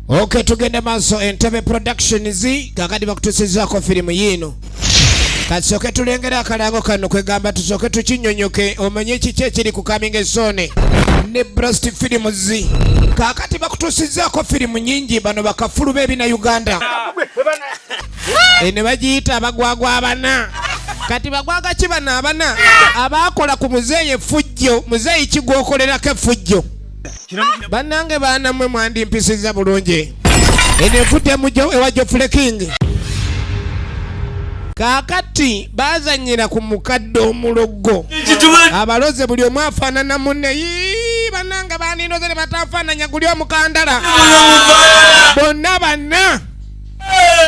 Ok, tugende maaso. Entebe Productions kakati bakutusizaako firimu yiino. Kasooke tulengere akalango kano, kwegamba tusooke tukinyonyoke omanye kiki ekiri ku coming soon ne Blast Films. Kakati bakutusizaako firimu nyingi, bano bakafulu b'ebina Uganda ne bagiyita abagwagwa abana. Kati bagwaga ki bano abana abaakola ku muzeeyi effujjo? Muzeeyi kigwokolerako effujjo. Bannange, baana mmwe mwandimpisizza bulungi. Eno evudde mu ewa Geoffrey King. Kaakati baazannyira ku mukadde omulogo, abaloze buli omu afaanana munne. Yii, bannange, bandinoze ne batafaananya guli omukandala. Bonna banna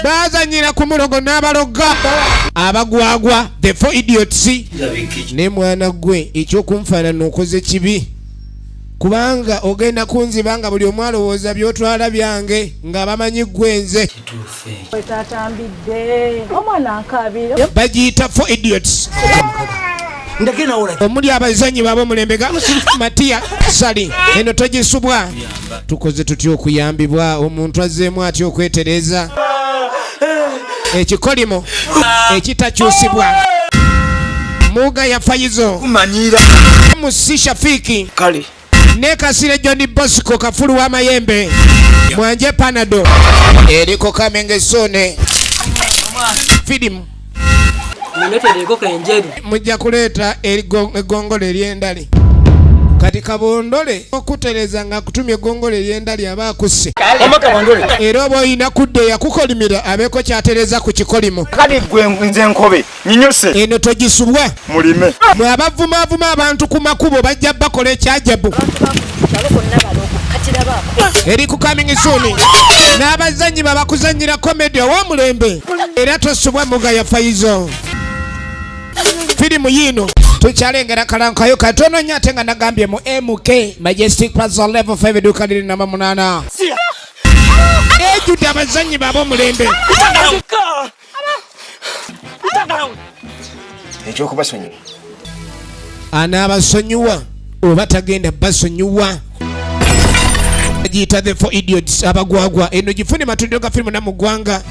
baazannyira ku mulogo n'abaloga abagwagwa, the four idiots. Ne mwana gwe, ekyokunfaanana okoze kibi, kubanga ogenda kunziba nga buli omu alowooza byotwala byange, nga bamanyi gwe nze. Tatambidde omwana nkabira. Bagiyita four idiots, omuli abazanyi babe omulembe ga Matiya Sali. Eno togisubwa. Tukoze tutya okuyambibwa omuntu azzeemu atya okwetereza ekikolimo ekitakyusibwa? Muga ya Fayizo kumanyira Musi Shafiki kale ne Kasire John Bosco, kafulu w'amayembe mwanje Panado eriko coming soon firimu. Munetereko enjeru. Mujja kuleeta eggongolo ery'endali. Kati kabondole okutereza nga akutumya eggongolo ery'endali aba akusse, era oba oyina kudda eyakukolimira abeeko kyatereza ku kikolimo. Kati gwe nze nkobe nyinyuse. Eno togisubwa. Mulime. Mwe abavumaavuma abantu ku makubo bajja bakola ekyajabu. Kyalo konna balogo, kati labaako. Eri ku coming soon n'abazanyi babakuzanyira comedy ow'omulembe, era tosubwa. Muga ya Faizo firimu yiino. Tukyalengera kalankayo katono nnyo, ate nga nagambye mu MK Majestic Plaza level 5, edduuka liri namba 8, ejjudde abazanyi babe omulembe. Ekyokubasonyiwa. Anaabasonyiwa oba tagenda basonyiwa? Giyita the four idiots, abagwagwa. Eno gifune matundiro ga firimu na mu ggwanga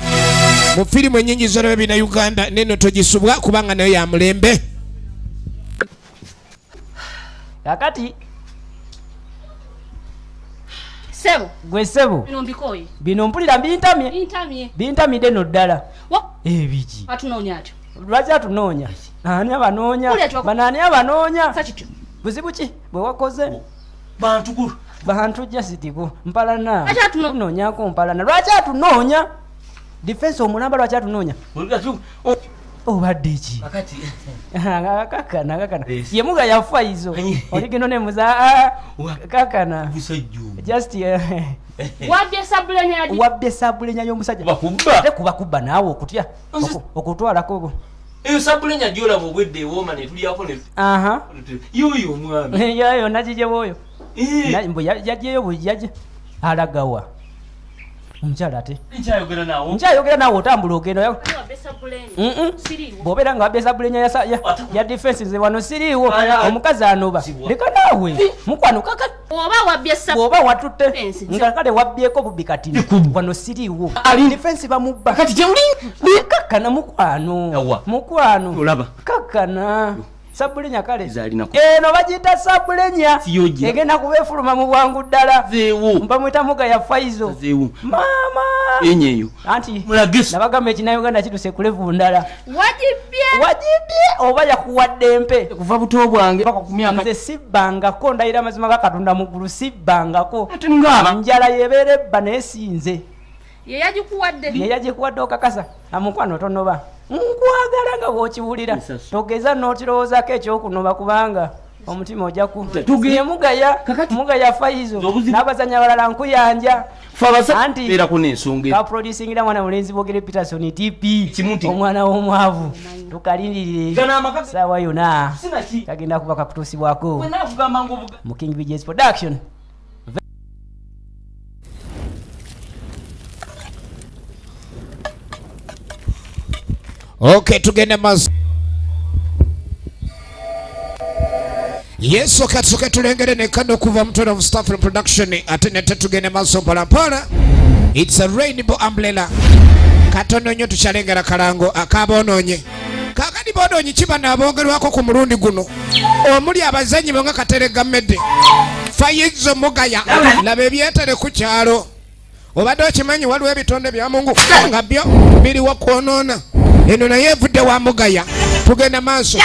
mu firimu ennyingi zolaba bina Uganda, neno togisubwa kubanga nayo ya mulembe. Kakati Sebo. Gwe sebo. Bino mbikoye. Bino mpulira bintamye. Bintamye. Bintamidde no ddala. Ebiki? Atunoonya atyo. Lwaki atunoonya? Ani abanoonya? Mpulira Bano ani abanoonya? Sa kityo. Buzibu ki bwe wakoze? Bantu gulu. Bantu jasitiku mpalana. Lwaki Tunoonyako mpalana. Lwaki atunoonya? Defense omulamba, lwaki atunoonya? Obadde ki? Kakati Kakana, kakana. Yes. Ye muga yafa izo. Oligeno nemuza kakana. Busajju. Just Wabbye sabulenya ya wabbye sabulenya y'omusajja. Bakubba. Ate kuba kubba naawe okutya okutwalako. Eyo sabulenya gyolaba obwedde ewooma netulyako ne yoyo omwami. Yoyo nagijewoyo. Eh, Mbu yajeyo bujaje alagawa omukyala ate? Nkyayogera naawe. Nkyayogera naawe, otambula ogenda Wabbye sabulenya. Siriiwo. Bw'obeera nga wabbye sabulenya ya defense, nze wano siriiwo. Aya, aya. Omukazi anoba. Sibwa. Leka naawe mukwano kaka. Oba wabbye Bw'oba watutte Defense, nga kale wabbyeko bubbi, kati wano siriiwo. Defense bamubba. Kati gyewuli. Kakkana mukwano. Awa. Mukwano. Olaba. Kakkana sabulenya kale. Zaalinako. Eno bagiyita sabulenya. Siyogira. Egenda kuba efuluma mu bwangu ddala. Zeewo. Bamwita muga ya Faizo. Zeewo. Maama. Enyo eyo. Anti Mulage. nabagamba ekinauganda kituse ku level ndala. Wagibbye. Wagibye oba yakuwadde empe? Kuva buto bwange paka ku myaka. Nze sibbangako, ndayira amazima ga Katonda mu ggulu, sibbangako. Ate ngaaba. Njala yebeera ebba, naye sinze. Ye yagikuwadde. Ye yagikuwadde okakasa? Amukwano, tonoba, nkwagala nga bw'okiwulira. Nsasula. Togeza n'okirowoozaako ekyokunoba, kubanga omutima ojja ku Tuge- ye mugaya. Kakati- Mugaya Faizo Obuzibu- n'abazanyi abalala nkuyanja. Fe abasajja Anti beerako n'ensonga kaproducingira mwana mulenzi Bogere Peterson TP. Kimu nti- Omwana w'omwavu tukalindirire. Gano amaka- Saawa yonna Sinaki. kagenda kuba kakutuusibwako Bwe naakugamba ng'obuga- mu King BJs Production. Ok, tugende maaso. Yesu, katusooke tulengere nekadde okuva mutone of Staff Production, ate nete tugende maaso mpola mpola. It's a rainbow umbrella. Katono nnyo tukyalengera kalango akabonoonye. Kaakati boonoonyi kiba naboogerwako ku mulundi guno omuli abazannyi bo nga Katerega Mmedde, Fayizo Mugaya. Laba ebyetere ku kyalo. Obadde okimanyi waliwo ebitonde bya Mungu nga byo biriwo kwonoona. Eno naye evudde wa Mugaya. Tugenda maaso.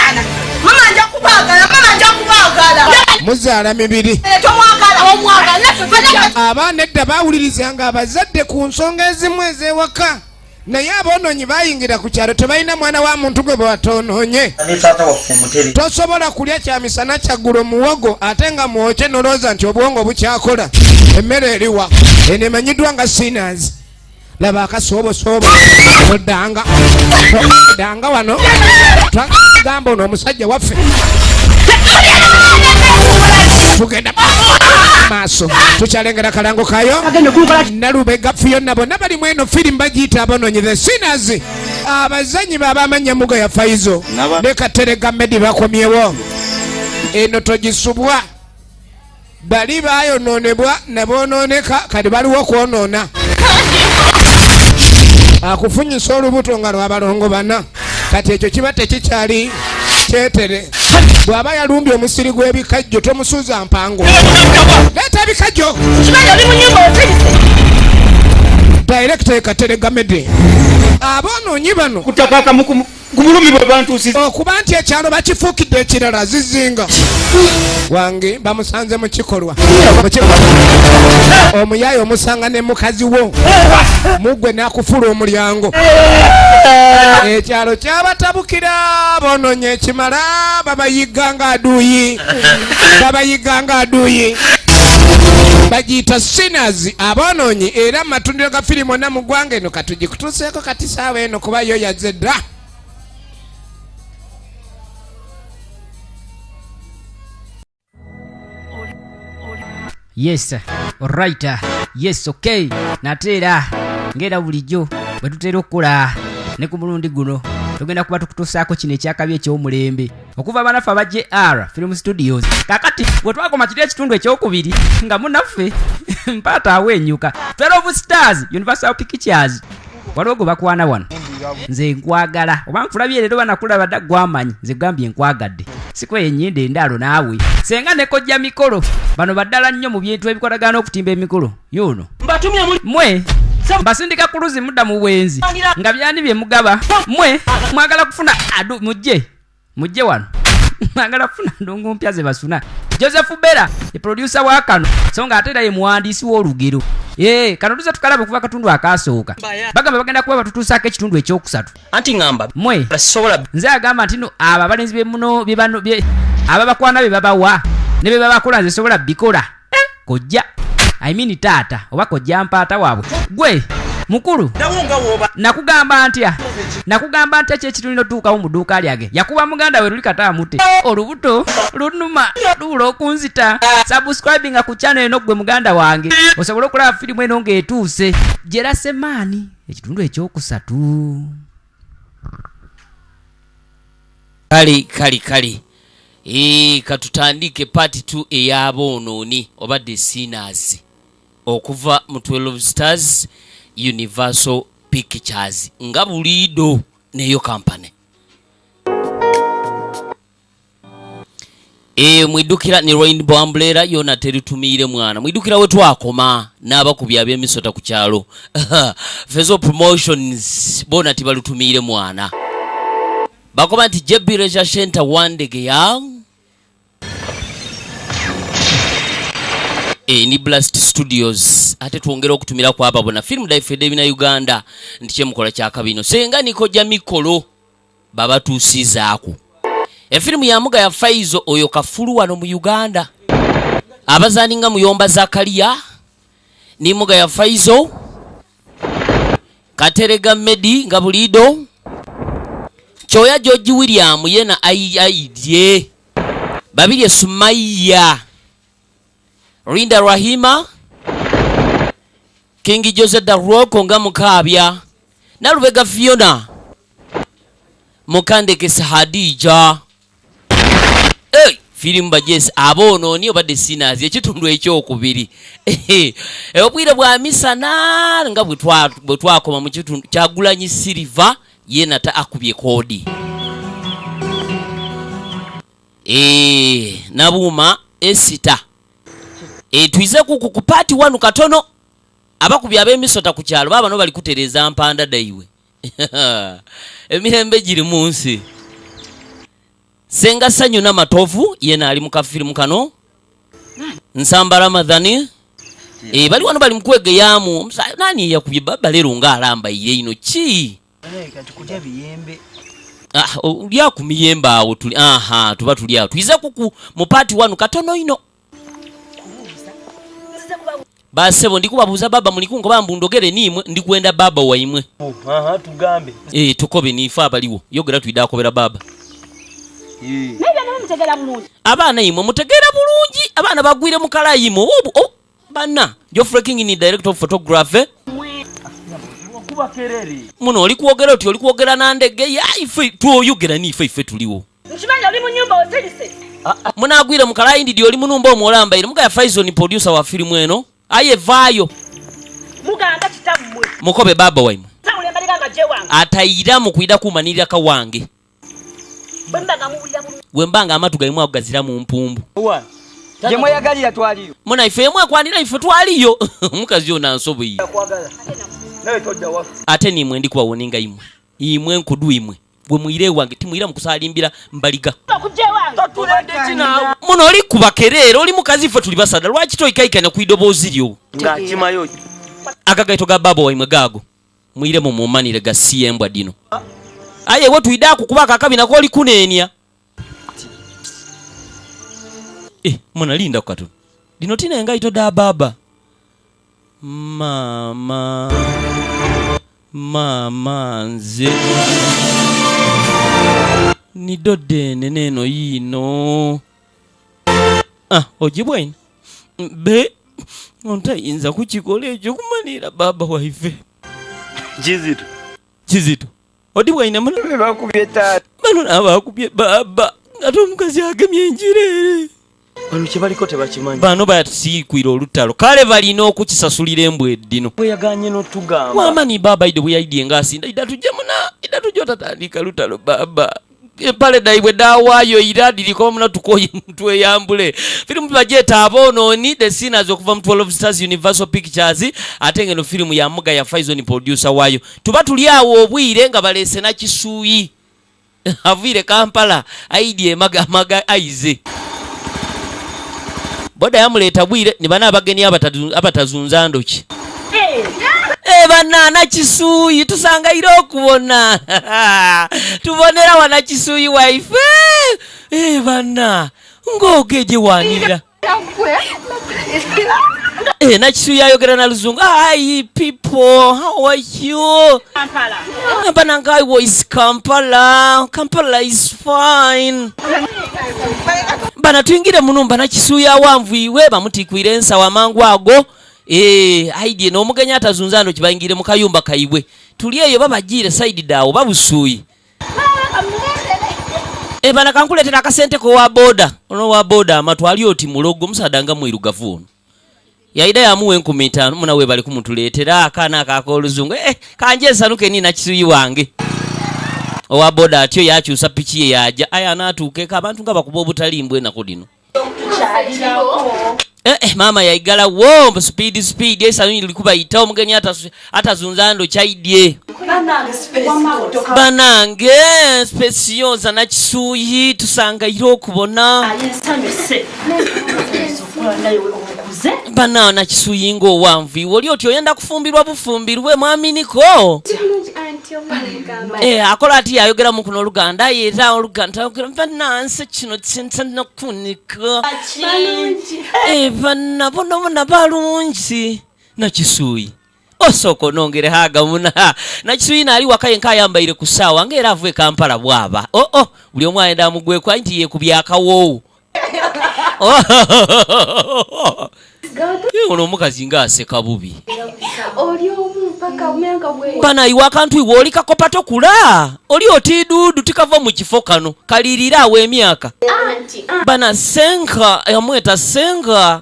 Mama nja kubaagala, mama nja kubaagala. Muzaala mibiri. Tomwagala, omwagala, naffe tujja. Abaana edda baawulirizanga abazadde ku nsonga ezimu ez'ewaka, naye aboonoonyi bayingira ku kyalo tebalina mwana wa muntu gwe bwatoonoonye. Tosobola kulya kyamisana kyaggulo muwogo ate nga mwokye nolowooza nti obwongo bukyakola. Emmere eriwa eno emanyiddwa nga sinners. Laba akasooboosoobo oddanga danga wano twagamba ono omusajja waffe. Tugenda maaso tukyalengera kalango kayo. Nalubega Fiona bonna bali mu eno firimu bagiyita Abonoonyi, The Sinners. Abazannyi baabamanya Mugaya Faizo ne Katerega Medi bakomyewo. Eno togisubwa, bali bayonoonebwa ne boonooneka, kati baliwo kwonoona. Akufunyisa olubuto nga lw'abalongo bana, kati ekyo kiba tekikyali kyetere. Bw'aba yalumbye omusiri gw'ebikajjo tomusuuza mpango. Leeta ebikajjo. Director Katerega Medi. Aboonoonyi bano okuba nti ekyalo bakifuukidde ekirala zizinga wange bamusanze mu kikolwa. Omuyaaye omusanga ne mukazi wo mugwe n'akufula omulyango. Ekyalo kyabatabukira bonoonye ekimala, babayiga nga aduuyi, babayiga nga aduuyi. Bagiyita Sinners, aboonoonyi. Era mu matundiro ga firimu onna mu ggwanga eno katugikutuuseeko kati saawa eno kuba yo yazze dda. Yes, alright. Yes, okay. Nate era ng'era bulijjo bwe tutera okukola ne ku mulundi guno tugenda kuba tukutuusaako kino ekyakabi eky'omulembe okuva banaffe aba JR Film Studios. Kaakati bwe twakoma kiri ekitundu ekyokubiri nga munnaffe mpaata awenyuka 12 Stars Universal Pictures waliwo gwe bakwana wano. Nze nkwagala oba nkulabye leero banakulaba dda gwamanyi, nze gambye nkwagadde sikweyo ennyindo endaalo naawe. Senga ne kojja mikolo bano baddala nnyo mu bintu ebikwatagana n'okutimba emikolo. Yuno mwe mbasindika ku luzi mudda mu bwenzi nga byani bye mugaba. Mwe mwagala kufuna adu, mujje mujje wano mwagala kufuna ndongo mpya ze basuna. Joseph Bera ye producer wa kano, so nga ate era ye muwandiisi w'olugero. Kano tuze tukalaba okuva katundu akasooka. Bagamba bagenda kuba batutuusaako ekitundu ekyokusatu. Anti ngamba mwe sobola nze agamba nti no abo abalenzi be muno bye bano bye ababakwana be babawa ne be babakola nze sobola bikola. Kojja I mean taata oba kojja mpaata waabwe. Gwe mukulu nakugamba ntya, nakugamba ntya ki ekitulina otuukawo mu dduuka lyange. Yakuba muganda we luli kataamute olubuto lunuma lubula okunzita. Subscribinga ku channel eno gwe muganda wange osobole okulaba firimu eno ng'etuuse. Gyerasemaani ekitundu ekyokusatu. Kale kale kale katutandike part 2 ey'aboonooni oba The Sinners okuva mu 12 Stars Universal Pictures nga buliido neyo company. Mwidukira ni Rainbow Umbrella yona teritumiire mwana. Mwidukira we twakoma n'abakubi ab'emisota ku kyalo. Fezo Promotions bona tibalutumiire mwana. Bakoba nti JB Leisure Center Wandegeya ni Blast Studios ate twongera okutumira ku abo bona film life edebina Uganda nti kyemukola kya kabino senga niko ja mikolo babatuusizaako. Efirimu ya Muga ya Faizo oyo kafulu wano mu Uganda abazaninga Muyomba Zakaria ni Muga ya Faizo Katerega Medi nga bulido Kyoya George William yena aidye Babirye Sumaiya Rinda Rahima King Jose Daroko nga Mukabya Nalubega Fiona Mukandekesa Hadija. Hey, Firimu bagyesi aboonooni obadde sinazi ekitundu ekyokubiri. Obwire bwa misana nga bwe twakoma mu kitundu Kyagulanyi Silver yena ta akubye koodi. Nabuuma Esita. Twize ku part 1 katono. Abakubi ab'emisota ku kyalo baba no bali kutereeza mpanda daiwe. Emirembe giri mu nsi. Senga Sanyu na Matovu yena ali mu kafirimu kano. Nsamba Ramadhani. Bali wano bali mukwegeyamu. Nani yakubye baba lero nga alamba ye ino ki? Ulya ku miyembe awo tuli. Aha, tuba tuli awo. Twize kuku mu part 1 katono ino. Basebo ndikubabuuza baba mulikunko bambundogere nimwe ndikwenda baba waimwe. Aha, tugambe. Tukobe nifa abaliwo. Yogera twidakobera baba. Abaana imwe mutegeera bulungi, abaana bagwire mu kalayi imwe. Oh, bana. Geoffrey King ni director of photography. Muno oli kwogera oti oli kwogera na ndege ya ife tuoyogera ni ife ife tuliwo. Nkimanyi oli mu nyumba ozirise. Munagwire mu kalayi ndi oli mu nyumba omulamba ire. Muga ya Faison producer wa filimu eno. Aye vaayo. Mugamba kitammwe. Mukobe baba waimwe. Tawule mbalika nga je wange. Atayira mu kuyida kumanirira ka wange. Wembanga amatu gaimwe agazira mu mpumbu. Je mweyagalira twaliyo. Muna ife mwe kwanira ife twaliyo. Omukazi ono ansoboye. Nawe tojja waffe. Ate nimwe ndi kubawoninga imwe. Imwe nkudu imwe. Bwe mwire wange timwira mu kusalimbira mbaliga. Muno oli kubakerera oli mukazi ife tuli basada lwaki toyikaikanya ku idoboozi lyo. Ngakimayo. Akagaito ga baba waimwe gago. Mwire mu mumanire ga siyembwa dino. Aye we tuidaku kubaka akabina koli kunenia. Mwana linda kukatu. Dino tina engaito da baba. Mama. Mama nze. Nidode neno yino. Ojibwaine. Be ontayinza kukikola ekyo kumanira baba waife. Kizito. Kizito. Odibwaine muno. Bakubye taata. Bano abakubye baba. Ate omukazi agemye enjirere. Bano kye baliko tebakimanyi. Bano basiikwira olutalo. Kale balina okukisasulira embwa eddino. Bwe yaganye n'otugamba. Wamani baba ide bwe yayidye ng'asinda. Ida tujje muna. Ida tujje otatandika lutalo baba. Empale daibwe dawaayo ira diriko muna tukoye tweyambule. Filimu bagyeta aboonooni The Sinners okuva mu 12 Stars Universal Pictures ate ngeno filimu ya Muga ya Faison producer waayo. Tuba tuli awo obwire nga baleese na Kisuuyi. Aviire Kampala aidye maga aize. Boda yamuleeta bwire ni bana abagenyi abatazunza ndoki. Bana na Kisuuyi tusangaire okubona. Tubonera wana Kisuuyi waife. Bana ngogeje wanira. Na Kisuuyi ayogera na Luzungu. Hi people, how are you? Kampala. Bana ngai is Kampala. Kampala is fine. Bana tuingire munumba na Kisuuyi awanvu iwe bamutikwire ensawa mangu ago. Aidye n'omugenya atazunza kibayingire mu kayumba kaibwe. Tuli eyo babajire side dawo babusuyi. Bana kankuleetera akasente ko wa boda. Ono wa boda amatwali oti mulogo musaada nga mwirugavu ono. Yaida yamuwe 5000 muna we bali kumutuleetera akaana ak'oluzungu. Kanje nsanuke ni na Kisuuyi wange. Owa boda atyo yakyusa piki ye yaja. Aya anaatuukeko abantu nga bakuba obutalimbwa ennaku dino. Mama yaigala wo speed speed esa likuba ita omugenyi atazunza ndo chaidye. Banange special za na Kisuuyi tusangaire okubona. Bana na Kisuuyi ng'owanvu iwe oli oti oyenda kufumbirwa bufumbirwe mwami niko. Akola ati ayogera mu kuno Oluganda era Oluganda ayogera bananse kino kinta nakunika. Bana bona bona balungi na Kisuuyi. Osoko nongere haga muna. Na Kisuuyi nali wakaye nkayambaire ku ssaawa ng'era avuye Kampala bwaba. Buli omu ayenda amugweko anti yeekubye akawoowo. Ono omukazi ng'aseka bubi. Oli omu mpaka myaka bwe. Bana iwe akantu iwe oli kakopa tokula. Oli oti dudu tikava mu kifo kano. Kalirira awo emyaka. Anti. Bana senka yamweta senka.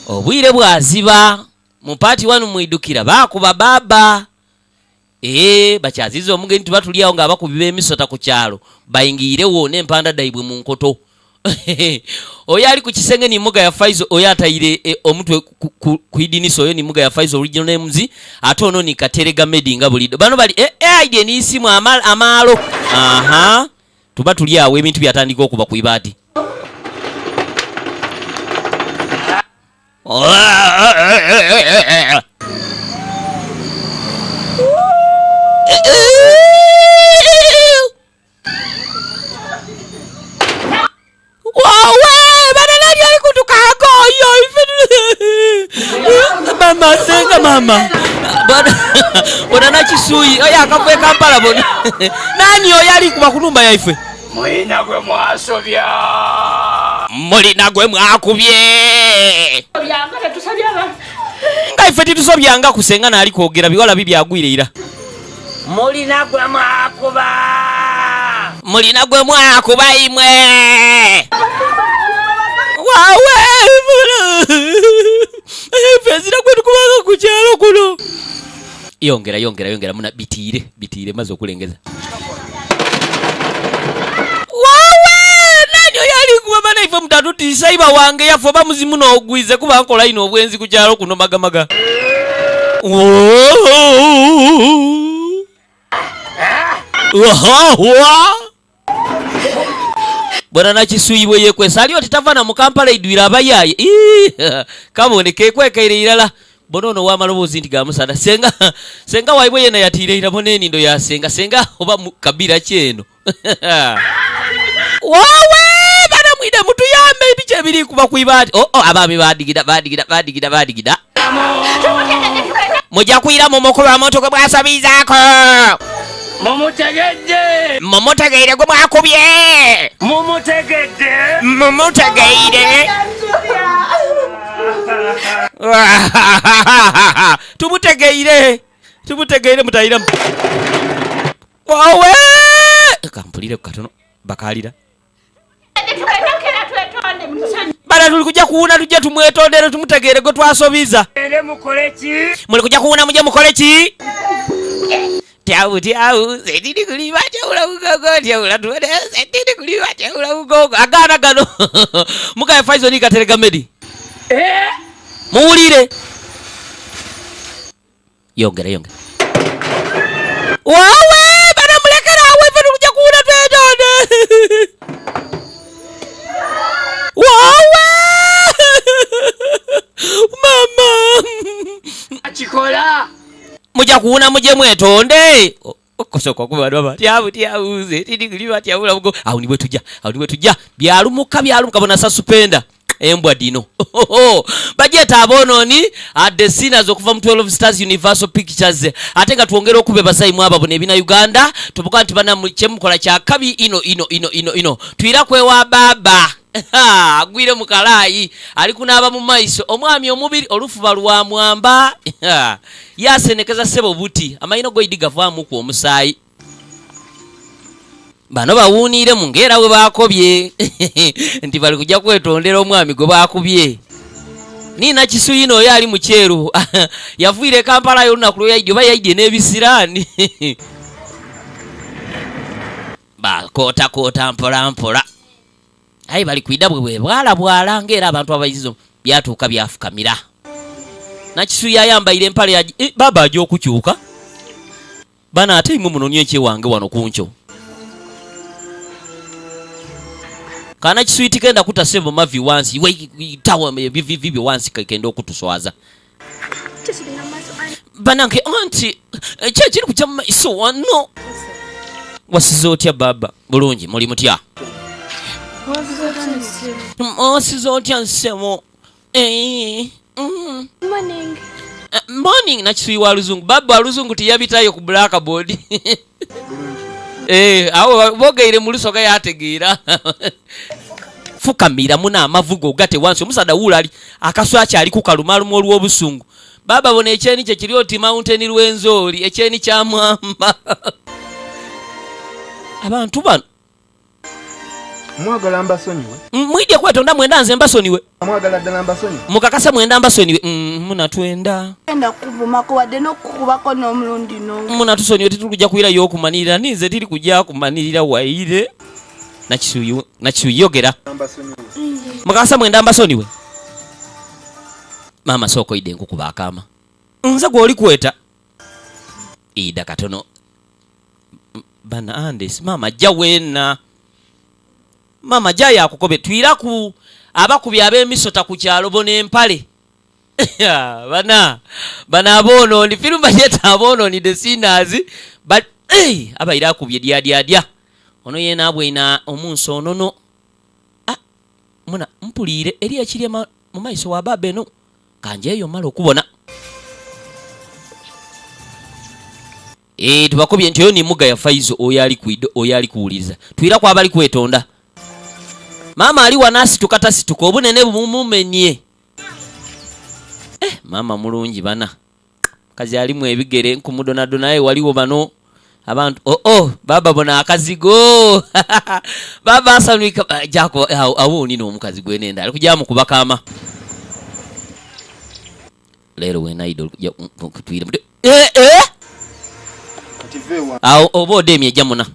Obwire bwaziba. Mu paati wanu mwidukira baakuba baba. Bakyaziza omugenyi tuba tuli awo ng'abakubi b'emisota ku kyalo. Bayingiirewo n'empanda daibwe mu nkoto. Oyo ali ku kisenge ni muga ya Faizo, oyo atayire omutwe ku idinisa, oyo ni muga ya Faizo original names, ate ono ni Katerega Medi nga bulido. Bano bali idea ni isimu amalo. Aha. Tuba tuli awo ebintu byatandika okuba ku ibaati. Wawe, bana nani ali kutukaako oyo? Mama, senga mama. Bana, bona nakisuyi, oyo akava e Kampala bona. Nani oyo ali kuba ku numba yaife? Mulina gwe mwasobya. Mulina gwe mwakubye. Byanga tetusabye aba. Nga ife titusobyanga kusenga n'ali kwogera biwala bibyagwire ira. Mulina gwe mwakuba. Mulina gwe mwakuba imwe. Wawe, ife zira gwe tukubanga ku kyalo kuno. Yongera, yongera, yongera, muna bitiire, bitiire, maze okulengeza. Wawe, nani oyo ali kuba bana ife mutatutiisa iba wange yaffe oba muzimu n'ogwize kuba nkola ino obwenzi ku kyalo kuno magamaga. Bwana nakisuyi bwe yekwesa ali oti tava na mu Kampala idwira abayaye. Kabone kekwekeire irala. Bona ono w'amaloboozi nti gamusada. Senga, senga waibwe yena yatiire ira bona enindo ya senga. Senga oba mu kabira ki eno? Wawe, bana mwida mutuyambe ebice ebiri kuba ku ibaati. Oh, oh, abaami badigida, badigida, badigida, badigida. Mujja kuyira mu mukulu wa muntu gwe bwasabizaako. Mumutegedde. Mumutegeire gwe mwakubye. Mumutegedde. Mumutegeire. Tumutegeire. Tumutegeire mutayira. Wawe! Kampulire katono bakalira. Bana tuli kujja kuwuna tujje tumwetondere tumutegeere gwe twasobiza. Ere mukole ki? Muli kujja kuwuna mujje mukole ki? Tyawu, tyawu, setiri kuliba, tyawula bugogo, tyawula tuwede, setiri kuliba, tyawula bugogo. Agaana gano. Mugaye Faizo ni Katerega Medi. Muwulire. Yongera, yongera. Wawe, bana mulekera awe, ife tukujja kuwuna twetonde. Wawe! Mama! Akikola. Mujja kuwuna mujje mwetonde. Okusooka kuba bantu baba, tyabu, tyabu, setiri kuliba, tyawula bugogo. Awo ni bwe tujja, awo ni bwe tujja. Byalumuka, byalumuka, bona sasupenda. Embwa dino. Bajeta abonooni at Sinners okuva mu 12 Stars Universal Pictures. Ate nga twongera okuba basayi mwaba bano ebina Uganda, tubuka nti bana kyemukola kya kabi ino, ino, ino, ino, ino. Tuyira kwewa baba. Agwire mu kalaayi, ali kunaaba mu maiso. Omwami omubiri olufuba lwa mwamba. Yasenekeza ssebo buti, amayino goidi gavaamu ku omusaayi. Bano bawuuniire mu ng'era bwe baakobye. Nti bali kujja kwetondera omwami gwe baakubye. Nina Kisuyi n'oyo ali mu kyeru. Yaviira e Kampala yo olunaku lwe yaidye, oba yaidye n'ebisiraani. Bakootakoota mpola mpola. Aye bali kwida bwe bwe bwalabwala ng'era abantu abayizizo byatuuka byafukamira. Nakisuyi ayambaire empale ya baba ajja okukyuka. Bana ate imwe munonye ekyewange wano ku nkyo. Kana Kisuyi tikenda kuta sebo mavi wansi, iwe tawa ebivivi byo wansi kenda okutuswaza. Banange anti ki ekiri kujja mu maiso wano? Wasize otya baba? Bulungi, muli mutya? Wasize otya nsemo? Morning. Morning Nakisuyi wa luzungu. Baba wa luzungu tiyabitayo ku blackboard. Awo bogeire mu lusoga yategeera. Fukamira muna amavugo gate wansi omusaadha wuula ali akaso akyali kukalumaluma olw'obusungu. Baba bona ekyeni kye kiri oti Mountain Rwenzori, ekyeni kya mwamba. Abantu bano Mwagala mbasonyiwe? Mwidye kwetonda mwenda nze mbasonyiwe. Mwagala ddala mbasonyiwe? Mukakasa mwenda mbasonyiwe. Muna twenda. Twenda kuvumako wadde n'okukubako n'omulundi n'omu. Muna tusonyiwe tituli kwirayo okumanirira ninze tiri kujja kumanirira waire. Nakisuyogera. Mbasonyiwe. Mukakasa mwenda mbasonyiwe. Mama soko ide nkukuba akama. Nze gw'oli kweta. Ida katono. Bana Andes mama jja wena. Mama jja yakukobe twiraku abakubi ab'emisota ku kyalo bona empale. Bana abonooni firimu bagyeta abonooni the sinners but hey, abaira akubye dya dya dya. Ono yena abwena omunsi onono. Ah, muna mpuliire eri ekiri mu maiso wa baba eno kanjeeyo mala okubona. Tubakobye nti oyo ni muga ya Faizo oyo ali kuido oyo ali kuwuliriza. Twira kwa abali kwetonda. Mama ali wanasituka tasituka obunene bumumenye. Mama mulungi bana. Kazi alimu ebigere nkumudonadona naye waliwo bano abantu oh baba bona akazigo. Baba asanuka jako awo nino omukazi gwenenda ali kujja mukubakama. Lero wena idol kujja kutwira. Awo oba odemye jamuna.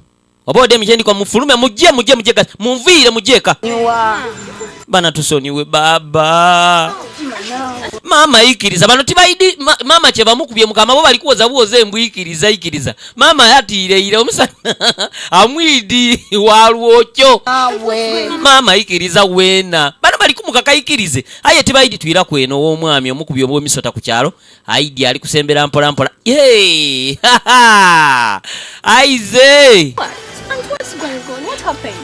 Oba odemye kyendi kwa mufulume mujje mujje mujje munviire mujjeka. Bana tusoniwe baba. Mama ikiriza bano tibaidi mama kye bamukubye mukama bo bali kuwoza buwoza embwikiriza ikiriza. Mama yatiire omusana amwidi walwokyo. Mama ikiriza wena. Bano bali kumukaka ikirize. Aye tibaidi twira kweno w'omwami omukubye obw'emisota ku kyalo. Aidi ali kusembera mpola mpola. Yey! Aize! And what's going on? What happened?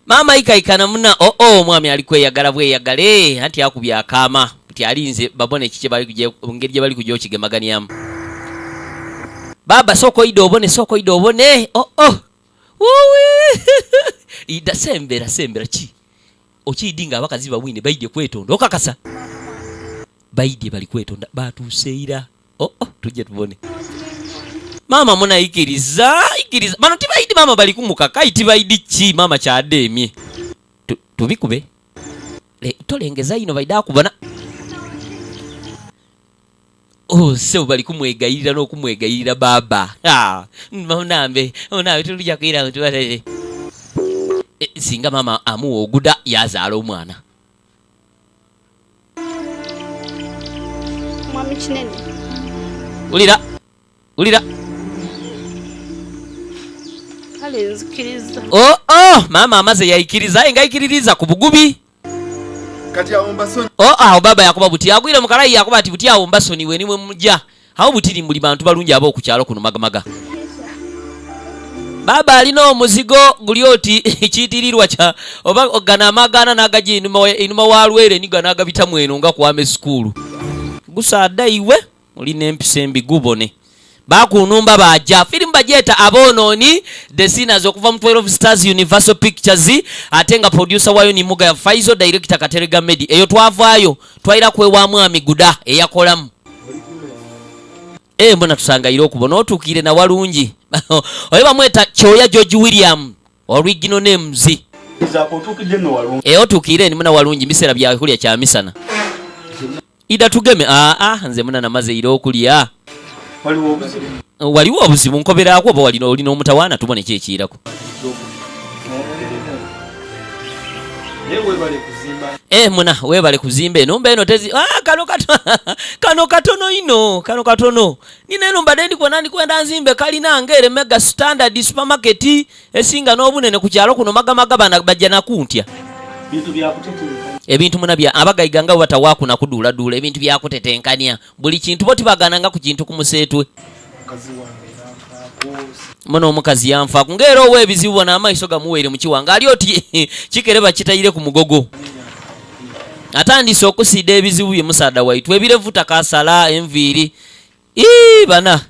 Mama ikaikana muna oh mwami ali kweyagala bweyagale anti akubya akama nti alinze babone kike bali kuje ngeri gye bali kuje okigemaganyamu. Baba soko ido obone soko ido obone oh wuwe ida sembera sembera ki okidinga abakazi bawine baidye kwetonda okakasa baidye bali kwetonda batuseira oh tujje tubone. Mama muna ikiriza ikiriza bano tibaidi mama bali kumukaka itibaidi ki mama kyademye tubikube le tolengeza ino baida kubona oh sebo bali kumwegayirira n'okumwegayirira baba nambe onabe tulija kwira mutubale singa mama amuwa oguda yazaala omwana. Mwami kinene ulira ulira. Oh mama amaze yaikiriza aye ngaikiririza ku bugubi. Kati awo mbasoni. Oh awo baba yakuba buti agwire mukalayi yakuba ati buti awo mbasoni we nimwe mujja. Awo butiri muli bantu balungi abo ku kyalo kuno magamaga. Baba alina omuzigo guli oti kiyitirirwa kya oba ogana amagana n'agaji inuma wa lwere niga n'agabitamu eno nga kwame school. Gusaada iwe olina empisa embi gubone. Bakunumba baja filimu bajeta abonooni the sinners okuva mu 12 Stars Universal Pictures ate nga producer wayo ni Muga ya Faizo, director Katerega Medi. Eyo twavaayo twayira kwewa mwami Guda eyakolamu. Mbona tusangayira okubona otuukire na walungi. Oyo bamweta Kyoya George William original names. Otuukire ni muna walungi misera bya kulya kya misana. Ida tugeme nze muna namaze ira okulya. Waliwo obuzibu nkoberako oba walina olina omutawaana tubone ki ekiyirako. Muna webale kuzimba enumba eno tezi kano katono kano katono ino kano katono nina enumba ndi kwena ndikwenda nzimbe kalina ngere mega standard supermarket esinga n'obunene ku kyalo kuno magamaga bana bajja nakuntya. Ebintu muna bya abagayiga nga batawaku na kuduula ebintu byakutetenkanya buli kintu bo tibagananga ku kintu ku museetwe. Muno omukazi yanfaako ng'era ow'ebizibu bona amaiso gamuweere mu kiwanga ali oti kikereba kitayire ku mugogo. Atandise okusiida ebizibu bye musaada waitu ebirevu takasala enviiri bana.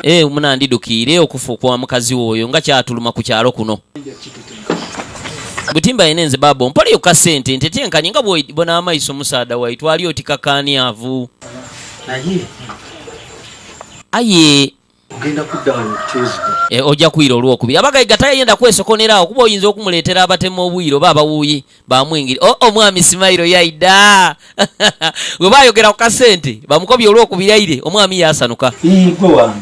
Eh, muna ndidukiire okufa okwa mukazi wo oyo nga kyatuluma ku kyalo kuno. Butimba yene nze babo mpaliyo kasente ntetenkanye nga bw'obona amaiso musaadha waitu ali oti kakaaniavu. Naye Aye ogenda kudda wano Tuesday. E, ojja kwira olwokubiri. Abagaiga tayenda kwesokonera awo kuba oyinza okumuleetera abatema obwire oba abawuuyi bamwingire. Oh, omwami Simailo yaidha. Bwe baayogera ku kasente bamukobye olwokubiri aire, omwami yaasanuka. Ii, gwe wange.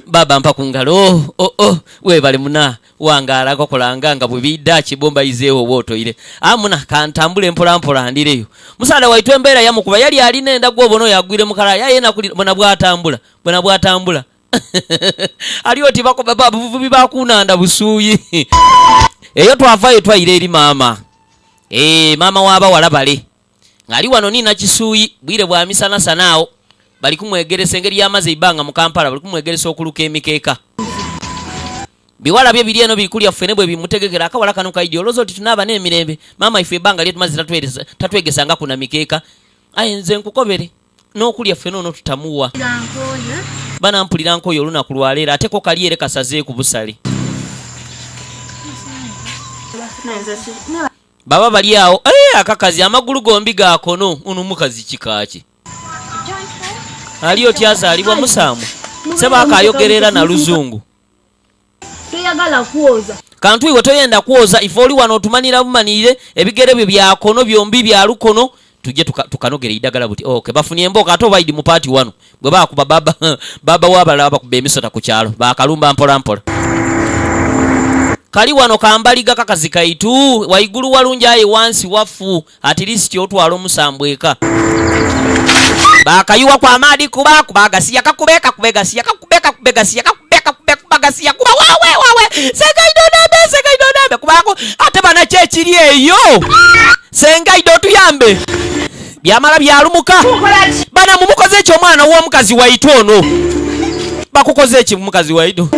Baba mpa ku ngalo. Oh, oh, oh, weebale muna. Wangaala kokolanga nga bwe biidha kibomba izeewo oba otoire. Ah muna, kantambule mpolampola ndireyo. Musaadha waitu embeera yamukuba yali alina enda gw'obona oyo agwire mu kalaaya aye enaku bona bw'atambula. Bona bw'atambula. Ali oti bavubi ba ku nhandha busuuyi. Eyo twavayo twaira eri maama. Eeh, maama w'abawala bale. Ng'ali wano ni Nakisuuyi, bwire bwa misanasana agho. Bali kumwegeresa engeri y'amaze eibanga mu Kampala, bali kumwegeresa okuluka emikeeka. Biwala bye biri eno biri kulya ffene bwe bimutegekera. Akawala kano kaidhi olowooza oti tunaaba n'emirembe? Maama ife eibanga lye tumaze tatwegesangaku na mikeeka. Aye nze nkukobere. N'okulya ffena ono tutamuwa. Bana mpulira nkooye olunaku lwa leero ate ko kali ere kasazeeku busale. Baba bali agho, Ee, akakazi amagulu gombi ga kono. Ono mukazi kika ki? Ali oti azaalibwa musaamwa. Sebo akaayogera era na luzungu. Toyagala kwoza. Kantu iwe toyenda kwoza, ife oli wano otumanira bumanirire, ebigere byo bya kono byombi bya lukono, tuje tukanogere eidagala buti. Ok, bafunye embooko ate obaidi mu paati wano. Bwe baakuba baba, baba w'abalala babakuba emisota ku kyalo, baakalumba mpola mpola. Kali wano kambaliga kakazi kaitu, waigulu walungi aye wansi wafu. At least otwala omusambwa eka. Bakayuwaku amaadhi kuba kuba gasiya kakube kakube gasiya kakube kakube gasiya kakube kakube kuba gasiya kuba wawe wawe senga ido onambe senga ido onambe kubako ate bana ki ekiri eyo senga ido otuyambe byamala byalumuka bana mumukoze eki omwana w'omukazi waitu ono bakukoze eki mukazi waitu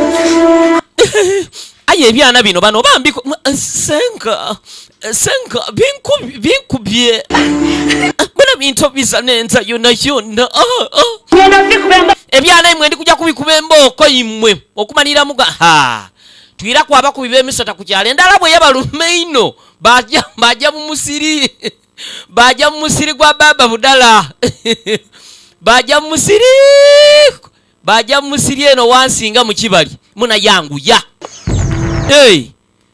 aye ebyana bino bano bambi senga Senga binkubye bona bintobiza n'enza yona yona. Ah, ah. Ebyana imwe ndi kuja kubikuba embooko imwe okumaniramu ga ha twiraku abakubi b'emisota ku kyalo endala bwe yabaluma einho baja baja mu musiri baja mu musiri gwa baba budala baja mu musiri baja mu musiri eno wansi nga mu kibali muna yanguya hey.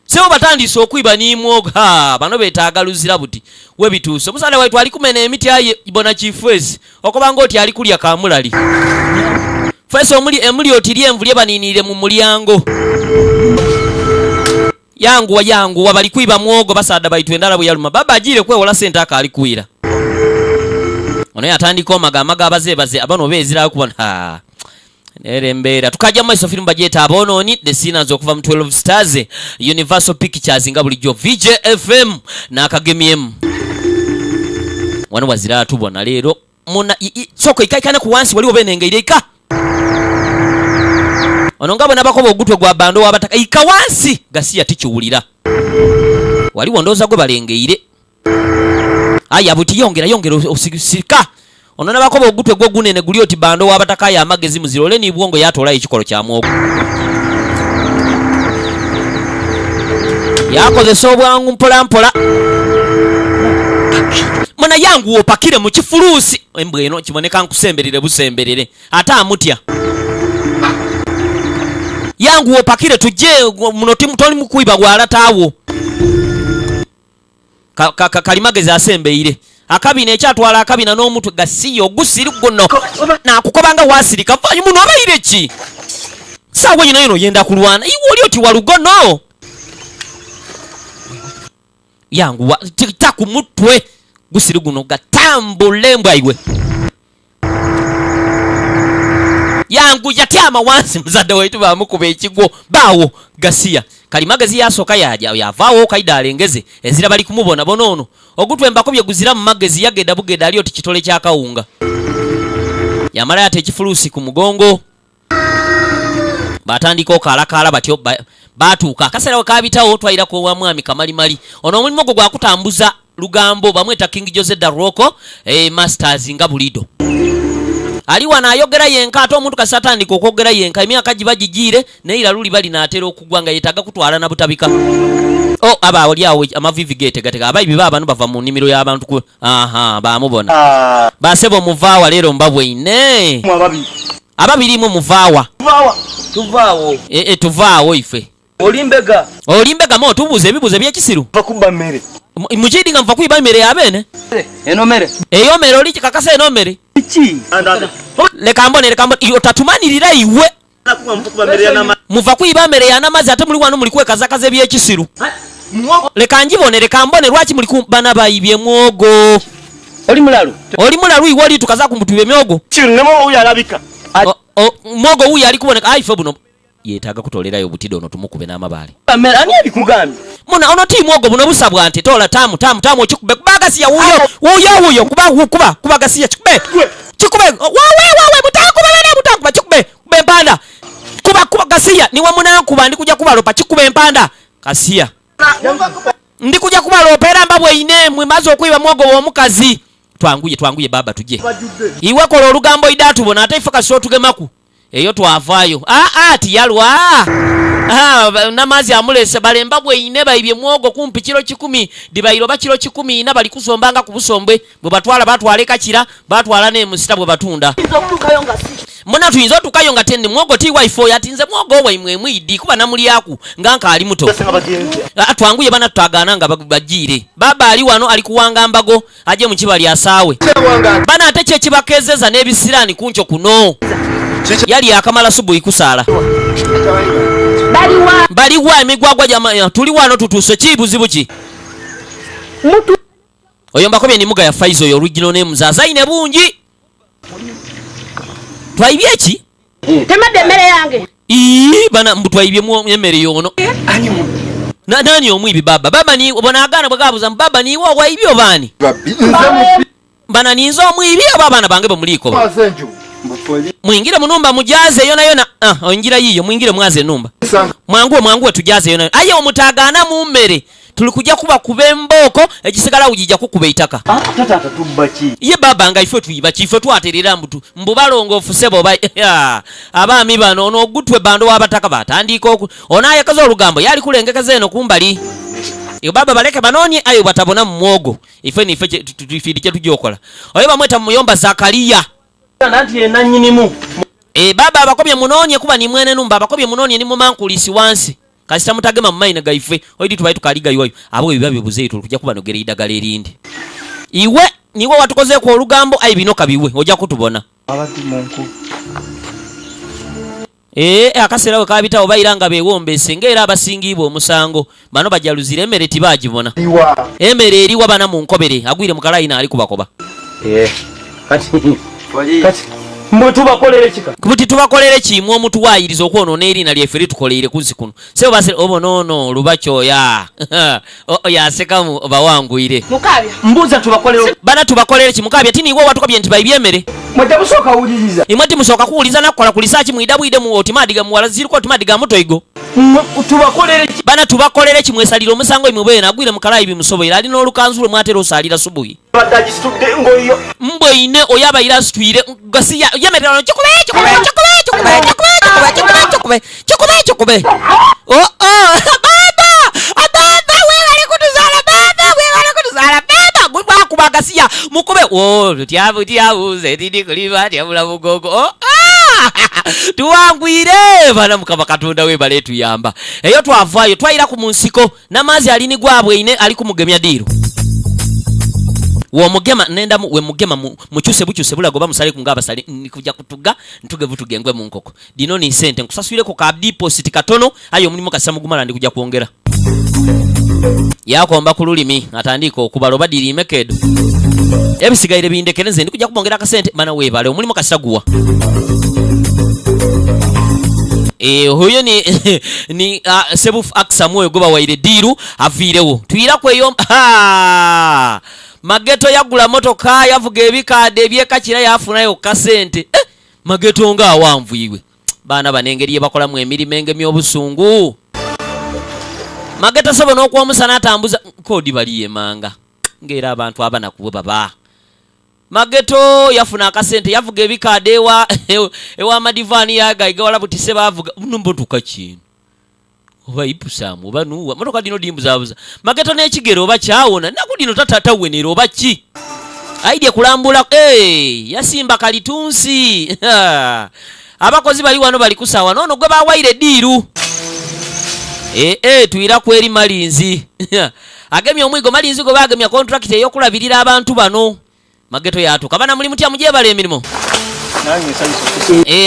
Sebo batandiise okwiba ni mwogo. Ha, bano betaaga luzira buti. Webituuse, omusaadha waitu ali kumena emiti aye bona ki feesi okoba ng'oti ali kulya kamulali. Feesi omuli emuli oti lyenvu lye baniiniire mu mulyango. Yanguwa, yanguwa, bali kwiba mwogo basaadha baitu endhala bwe yaluma. Baba ajiire kwewola sente akaali kwira. Ono yatandika omaga amaga abazebaze abano beeziraku bano. Ha. Nere embeera tukajja mu maiso firimu bagyeta Aboonooni The Sinners okuva mu 12 Stars Universal Pictures nga bulijjo VJ FM n'akagemyemu wano wazira atubona leero muna sooka ikaikane ku wansi waliwo benengeire ika ono nga bwe nabakoba ogutwe gwa bando w'abataka ika wansi gasiya tikiwulira waliwo ndowooza gwe balengeire Aya buti yongera yongera osika. Ono nabakoba ogutwe gwo gunene guli oti bando w'abataka aye amagezi muzira ole ni bwongo yatoolayo ekikolo kya mwogo. Yakozesa obwangu mpola mpola. Muna yanguwa opakire mu kifuluusi. Embwa eno kiboneka nkusemberere busemberere. Ate amutya. Yanguwa opakire tuje muno toli mu kwiba gwa lata wo. Ka, ka, ka, kalimagezi asembeire akabina ekyatwala akabina n'omutwe gasiya ogusiri guno nakukoba nga wasirika vayo muno obaire ki saawa yino yino oyenda kulwana iwe oli oti walugono yanguwa ta ku mutwe gusiri guno gatambula embwa iwe yangu yatyama wansi muzadde waitu bamukuba ekigwo baawo gasiya kalimagezi yasooka yaja yavaawo kaida alengeze ezira bali kumubona bona ono ogutwe mbakobye guzira mu magezi yageda bugeda ali oti kitole kya kawunga yamala yata ekifuluusi ku mugongo batandika okaalakaala batyo baatuuka akaseera we kaabitawo twayira ku wa mwami kamalimali ono omulimu gwe gwakutambuza lugambo bamweta King Jose Daroko eh, Masters nga bulido. Ali wano ayogera yenka, ate omuntu kasi atandika okwogera yenka, emyaka giba gigiire naye era luli bali naatera okugwa nga yeetaaga kutwala na butabika. O aba oli awo amavivi geetegatega, abayibi baabano bava mu nnimiro y'abantu ku aha bamubona. Basebo, muvaawa leero mbabweine ababirimu muvaawa. Tuvaawo. E, e, tuvaawo ife. Oli mbega. Oli mbega mo tubuuza ebibuuzo ebyekisiru. Bakubba mmere. Mukidi nga nva kuyiba emmere yabeene. Eno mmere. Eyo mmere oli kikakasa eno mmere? Ki? Leka mbone, leka mbone. Otatumanirira iwe. Muva kuyiba mmere yanamazi, ate muli wano muli kwekazakaza ebyekisiru. Leka njibone, leka mbone lwaki muli bana bayibye mwogo. Oli mulalu. Oli mulalu iwe, oli tukaza kumutubye myogo. Kinemo uyu alabika. Mwogo wuyo ali kuboneka. Ai, ife buno yeetaaga kutolerayo obutidde ono tumukube n'amabaale. Mmere ani abikugambye? Muna ono ti mwogo buno busa bwa nte. Tola tamu tamu tamu okikube kuba gasiya wuyo wuyo wuyo kuba kuba kuba gasiya kikube kikube wawe wawe mutankuba bana mutankuba kikube kube empanda kuba kuba gasiya niwe munankuba ndi kujja kubalopa kikube empanda kasiya ndi kujja kubalopa era mbabweine mwe maze okwiba mwogo w'omukazi. Twanguye twanguye baba tujye iwe kola olugambo idatubona ate ife kasi otugemaku eyo twavaayo. Aa tiyalwa. Namazi amulese balemba bweine baibye mwogo kumpi kiro 10 dibairo ba kiro 14 bali kusombanga ku busombwe bwe batwala batwala ekakira batwala ne musita bwe batunda. Muna tuyinza otukayo nga tende mwogo ti wife yatinze mwogo waimwe mwidi kuba namulyaku nga nkaali muto. Twanguye bana tutagaana nga bagiire. Baba ali wano ali kuwanga mbago aje mu kibali asaawe bana ate kye kibakezeza n'ebisiraani kunco kuno. Yali akamala subuhi kusaala. Baliwa emigwagwa gyama tuli wano tutuuse ki buzibu ki? Oyo mbakobye ni muga ya Faizo oyo original name zazaine bungi. Twaibye ki? Temadde emmere yange. Ii bana mbu twaibye mu emmere yono. Nani omwibi baba? Baba ni bona agana bwagabuza baba ni wo waibye obani? Bana ninzo omwibi oba abaana bange bamuliko. Mwingire munumba mujaze yona yona. Onjira yiyo mwingire mwaze numba. Mwanguwe mwanguwe tujaze yona. Aye omutagana mu mmere. Tulikuja kuba kubemboko ekisigala ujija kukuba itaka. Tata tubba ki? Ye baba nga ife tuyiba ki ife twaterera mbutu. Mbubalongo ofusebo ba abaami bano ono ogutwe bando w'abataka batandika oku. Ono ayekaza olugambo yali kulengekeza eno kumbali. Iyo baba baleke banonye ayo batabona mu mwogo. Ife ni ife tufidike tujokola. Oyo bamweta muyomba Zakaria. Nanti ye nannyinimu. Baba abakobye munonye kuba ni mwene numba abakobye munonye ni mumankulisi wansi. Kasita mutagema mu mayina gaife oidi tubaye tukaliga yoyo abo biba bibuze tulikuja kuba nogera idagala erindi. Iwe niwe watukoze ku olugambo ayi bino kabiwe ojja kutubona. Abati munku. Akasera we kabita obayiranga bewombese ngera abasingibwa omusango bano bajaluzira emmere tibagibona. Emmere eriwa bana mu nkobere agwire mu kalayina ali kubakoba. Kati mbu tubakolere kika. Buti tubakolere ki mwe omutuwayiriza okwonoona erina lyaffe litukoleire ku nsi kuno. Sebo base obo nono lubakyoya. Yasekamu bawanguyire. Mukabya. Mbuza tubakolere. Bana tubakolere ki mukabya tini iwe watukabye nti baibye emmere. Mwe temusooka kuwuliriza. Imwe timusooka kuwuliriza nakukola ku lisaaki mwidabwide mu otimadiga muwala ziriko otimadiga mutoigo. Tubakolere ki? Bana tubakolere ki mwesalira omusango imwe bwena agwire mu kalayi bimusoboera ali n'olukanzu lwe mwatera osalira subuhi. Badagistudde ngoyo. Mbwe ine oyaba irasitwire gasiya yemerera kikube kikube kikube kikube kikube kikube kikube kikube kikube. Oh baba baba webale kutuzala baba webale kutuzala baba gwe kuba gasiya mukube oh tyabu tyabu zedidi kuliba tyabula bugogo. Oh tuwangwire bana mukama Katonda webale tuyamba. Eyo twavaayo twayira ku munsiko n'amazzi alini gwabwe ine ali kumugemya diiro. Womugema nenda we mugema muchuse buchuse bulago bamusale kunga abasale nikuja kutuga ntuge butugengwe mu nkoko. Dino ni sente nkusaswireko ka deposit katono ayo mulimo kasa mugumala ndi kuja kuongera. Yakomba ku lulimi atandika okubala badiri mekedo. Ebisigaire bindekereze ndi kuja kubongera akasente bana webale omulimo kasaguwa. Huyo ni ni Sebuf Aksamu goba waire diru aviirewo. Tuyira kweyo Mageto yagula motoka yavuga ebikadde ebyekakira yafunayo kasente. Mageto nga awanvu iwe. Baana banengeri ye bakolamu emirimu engemye obusungu. Mageto sebo n'okwomusana atambuza kodi baliye manga. Ngera abantu abana kubo baba. Mageto yafuna akasente, yavuga ebikaade ewa madivaani yagaiga wala butise bavuga numbotuka kino oba ipusamu oba nuwa motoka dino dimbuzabuza. Mageto n'ekigero oba kyawona naku dino tatatawenera oba ki aidye kulambula. Yasimba kalitunsi. Abakozi bali wano bali kusawa nono gwe bawaire diru. Tuira kweri malinzi. Agemye omwigo malinzi gwe bagemya contract eyokulabirira abantu bano. Mageto yatuka bana muli mutya mujebale emirimu.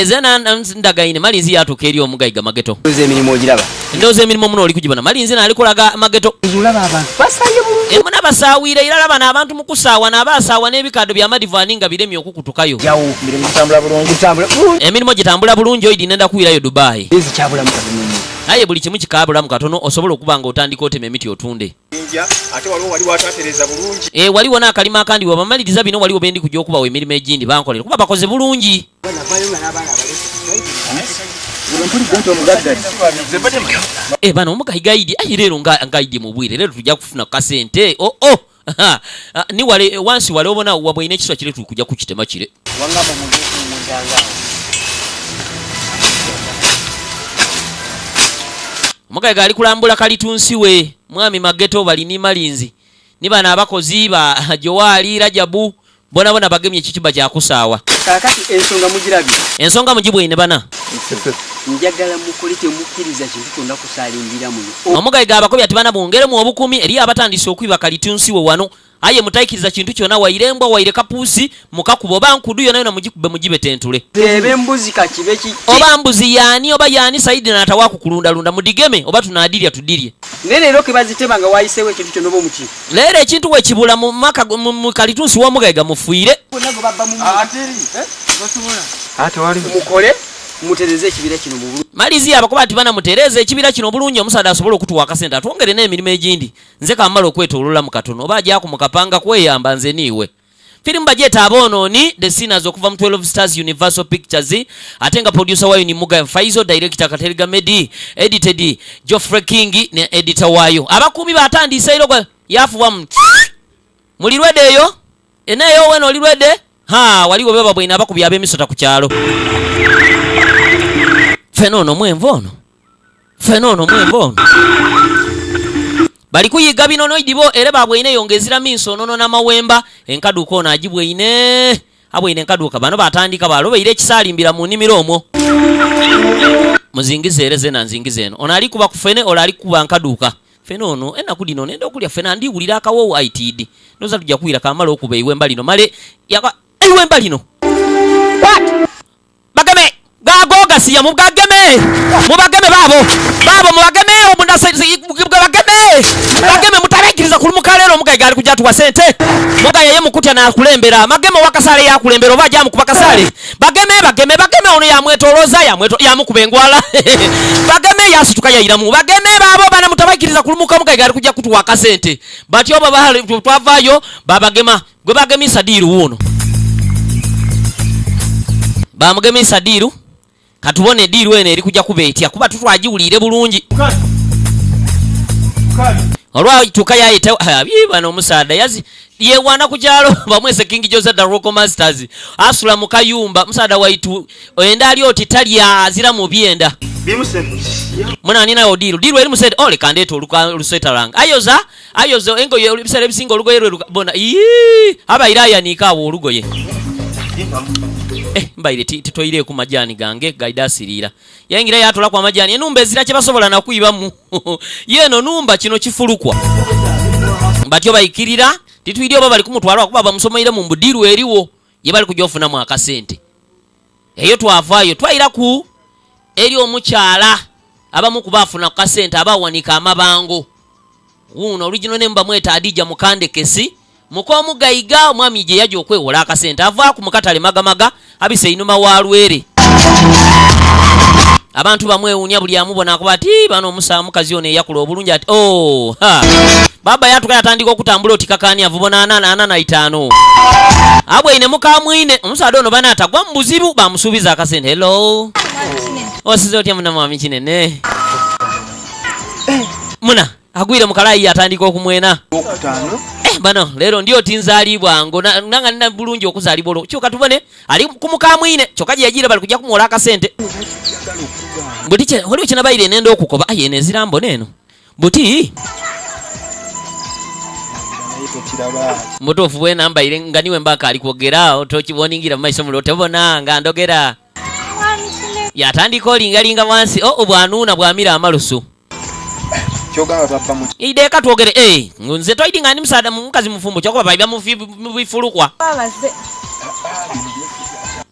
Zena ndagaine malinzi yatuka eri omugaiga Mageto. Ndoze emirimu ogiraba. Ndoze emirimu muno oli kugibona. Malinzi nalikolaga Mageto. Nzulaba abantu basaye bulungi. Muna basawira irala bana abantu mukusaawa n'abasaawa n'ebikado bya madivani nga biremye okukutukayo. Jawo emirimu gitambula bulungi, gitambula bulungi. Emirimu gitambula bulungi oyidi nenda kuwirayo Dubai. Ezi kyabulamu katono. Aye buli kimu kikabulamu katono osobola okuba nga otandika otema emiti otunde. Ate waliwo wali watatereza bulungi. Waliwo n'akalima akandi wabamaliriza bino waliwo bendi kujja okubawa emirimu egindi bankolera kuba bakoze bulungi. Bano omugaiga aidi ayi leero nga aidi mu bwire leero tujja kufuna kasente. Ni wale wansi wale obona wabwaine ekiswa kire tuli kujja kukitema kire. Omugaiga ali kulambula kalitunsi we mwami Mageto bali ni malinzi ni bana abakozi ba Joali Rajabu bona bona bagemye ekicuba kya kusaawa. Kaakati ensonga mugirabye. Ensonga mugibwine bana. Njagala mukole temukkiriza kintu kyonna kusaalimbira muno. Omugaiga abakobya ati bana bongeremu obukumi eri abatandise okwiba kalitunsi we wano. Aye mutaikiriza kintu kyonna waire mbwa waire kapusi mukakuba oba nkudu yonna yonna mugikube mugibe tentule. Ebe mbuzi kakibe ki? Oba mbuzi yaani oba yaani Saidi n'atawa kukulundalunda mudigeme oba tunaadirya tudirye. Naye leero ke bazitema nga wayiseewo ekintu kyonna oba omuki. Leero ekintu we kibula mu maka mu kalitunsi w'omugaiga mufiire. Bonna gwe babba mu Ateri. Tosobola. Ate wali. Mukole mutereze ekibira kino mu bulungi. Malizi abakuba ati bana mutereze ekibira kino bulungi omusaada asobola okutuwa akasente atwongere n'emirimu egindi. Nze kamala okwetoolola mu katono oba ajja kumukapanga kweyamba nze niiwe. Firimu bagyeta aboonooni The Sinners okuva mu 12 Stars Universal Pictures, ate nga producer waayo ni Mugabe Faizo, director Katerega Medi, edited Geoffrey King ne editor waayo. Abakuumi batandise ero gwa yafuwa muli lwedde eyo eneeyo weno oli lwedde ha waliwo beba bwina abakubi ab'emisota ku kyalo. Ffena ono mwenvu ono, ffena ono mwenvu ono bali kuyiga bino noidibo era babweine yongezera minso nono n'amawemba enkaduka ono agibweine abweine enkaduka bano batandika balobeire ekisalimbira mu nnimiro omwo. Muzingize era zena nzingize eno ono ali kuba ku ffene olwo ali kuba nkaduka ffene ono ennaku dino nenda okulya ffene ndiwulira akawoowo ITD ndoza tujja kuwira kamala okuba eiwemba lino male yaka eiwemba lino. What? Bageme gago gasiya mubageme mubageme babo babo mubageme obunda bageme bageme mutabekiriza kulumuka leero omugaiga ali kujja tuwa sente. Mugaya ye mukutya n'akulembera mageme wakasale yakulembera oba ajja mukuba kasale. Bageme bageme bageme ono yamwetolooza yamukuba engwala. Bageme yasituka yayiramu bageme babo bana mutabekiriza kulumuka omugaiga ali kujja kutuwa akasente. Batyo oba twavaayo babagema gwe bagemisa diiru wuuno bamugemisa diiru. Katubone diiru eno eri kujja kuba etya kuba tutwagiwulire bulungi. Olwatuuka yayita bano omusaadha yazi yewaana ku kyalo bamwese King Jose the Rock Masters asula mu kayumba musaadha waitu enda ali oti talya azira mu byenda. Muna nina diiru diiru eri musede ole kandeeta oluseta lwange ayoza ayoza engoye ebiseera ebisinga olugoye lwe bona ii abaire ayanika awo olugoye. Mbaire titoireeku majani gange gaidasiriira yayingira yatolaku amajani enumba ezira kye basobola nakuyibamu. Yeeno numba kino kifulukwa batyo bayikirira titwiri oba bali kumutwala kuba bamusomeire mu mbudiru eriwo ye bali kujja ofunamu akasente. Eyo twavaayo twayiraku eri omukyala abamu ku baafuna ku kasente abawanika amabango wuuno original name bamweta Adija Mukandekesi muk'omugaiga omwami gye yajja okwewola akasente avaaku mu katale magamaga abise einuma wa Lwere. Abantu bamwewuunya buli amubona akuba ati bano omukazi ono eyakula obulungi ati oh ha baba yatuka yatandika okutambula oti kakaani avubona ana ana na itaano abweine mukamwine omusaadha ono bana atagwa mu buzibu bamusuubiza akasente. Hello osize otya muna mwami kinene muna Agwire mu kalayi atandika okumwena. Bano leero ndi oti nzaalibwa ngo nanga nina bulungi okuzaalibwa olwo. Kyokka tubone ali ku mukamwine kyokka gye yagiira bali kujja kumuwola akasente. Buti waliwo kye nabayire nenda okukoba aye eno ezira mbona eno. Buti mutuufu bwe nambayire nga niwe mbaka ali kwogera tokiboningira mu maiso mulo tebona nga ndogera. Yatandika olingalinga wansi obwanuuna bwamira amalusu. Ideeka twogere nze toyidi nga ndi musaada mukazi mufumbo kyokka bayiba mu bifulukwa.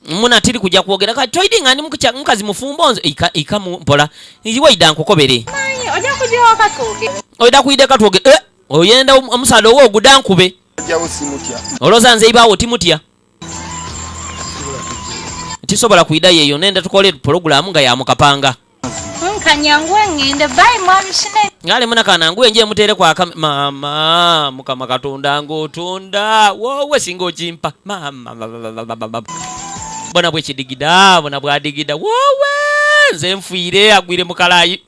Muna tiri kujja kwogera kati toyidi nga ndi mukazi mufumbo nze ika mpola iwe idda nkukobere. Oida kuideka twogere oyenda omusaada owo oguda nkube. Olowooza nze ibaawo timutya. Tisobola kuidayo eyo nenda tukole pulogulaamu nga ya mukapanga. Ngale muna kananguwe nje mutere kwa mama mukama Katonda ng'otonda wowe singa okimpa mama bona bwekidigida bona bwadigida wowe nze nfiire agwire mukalayi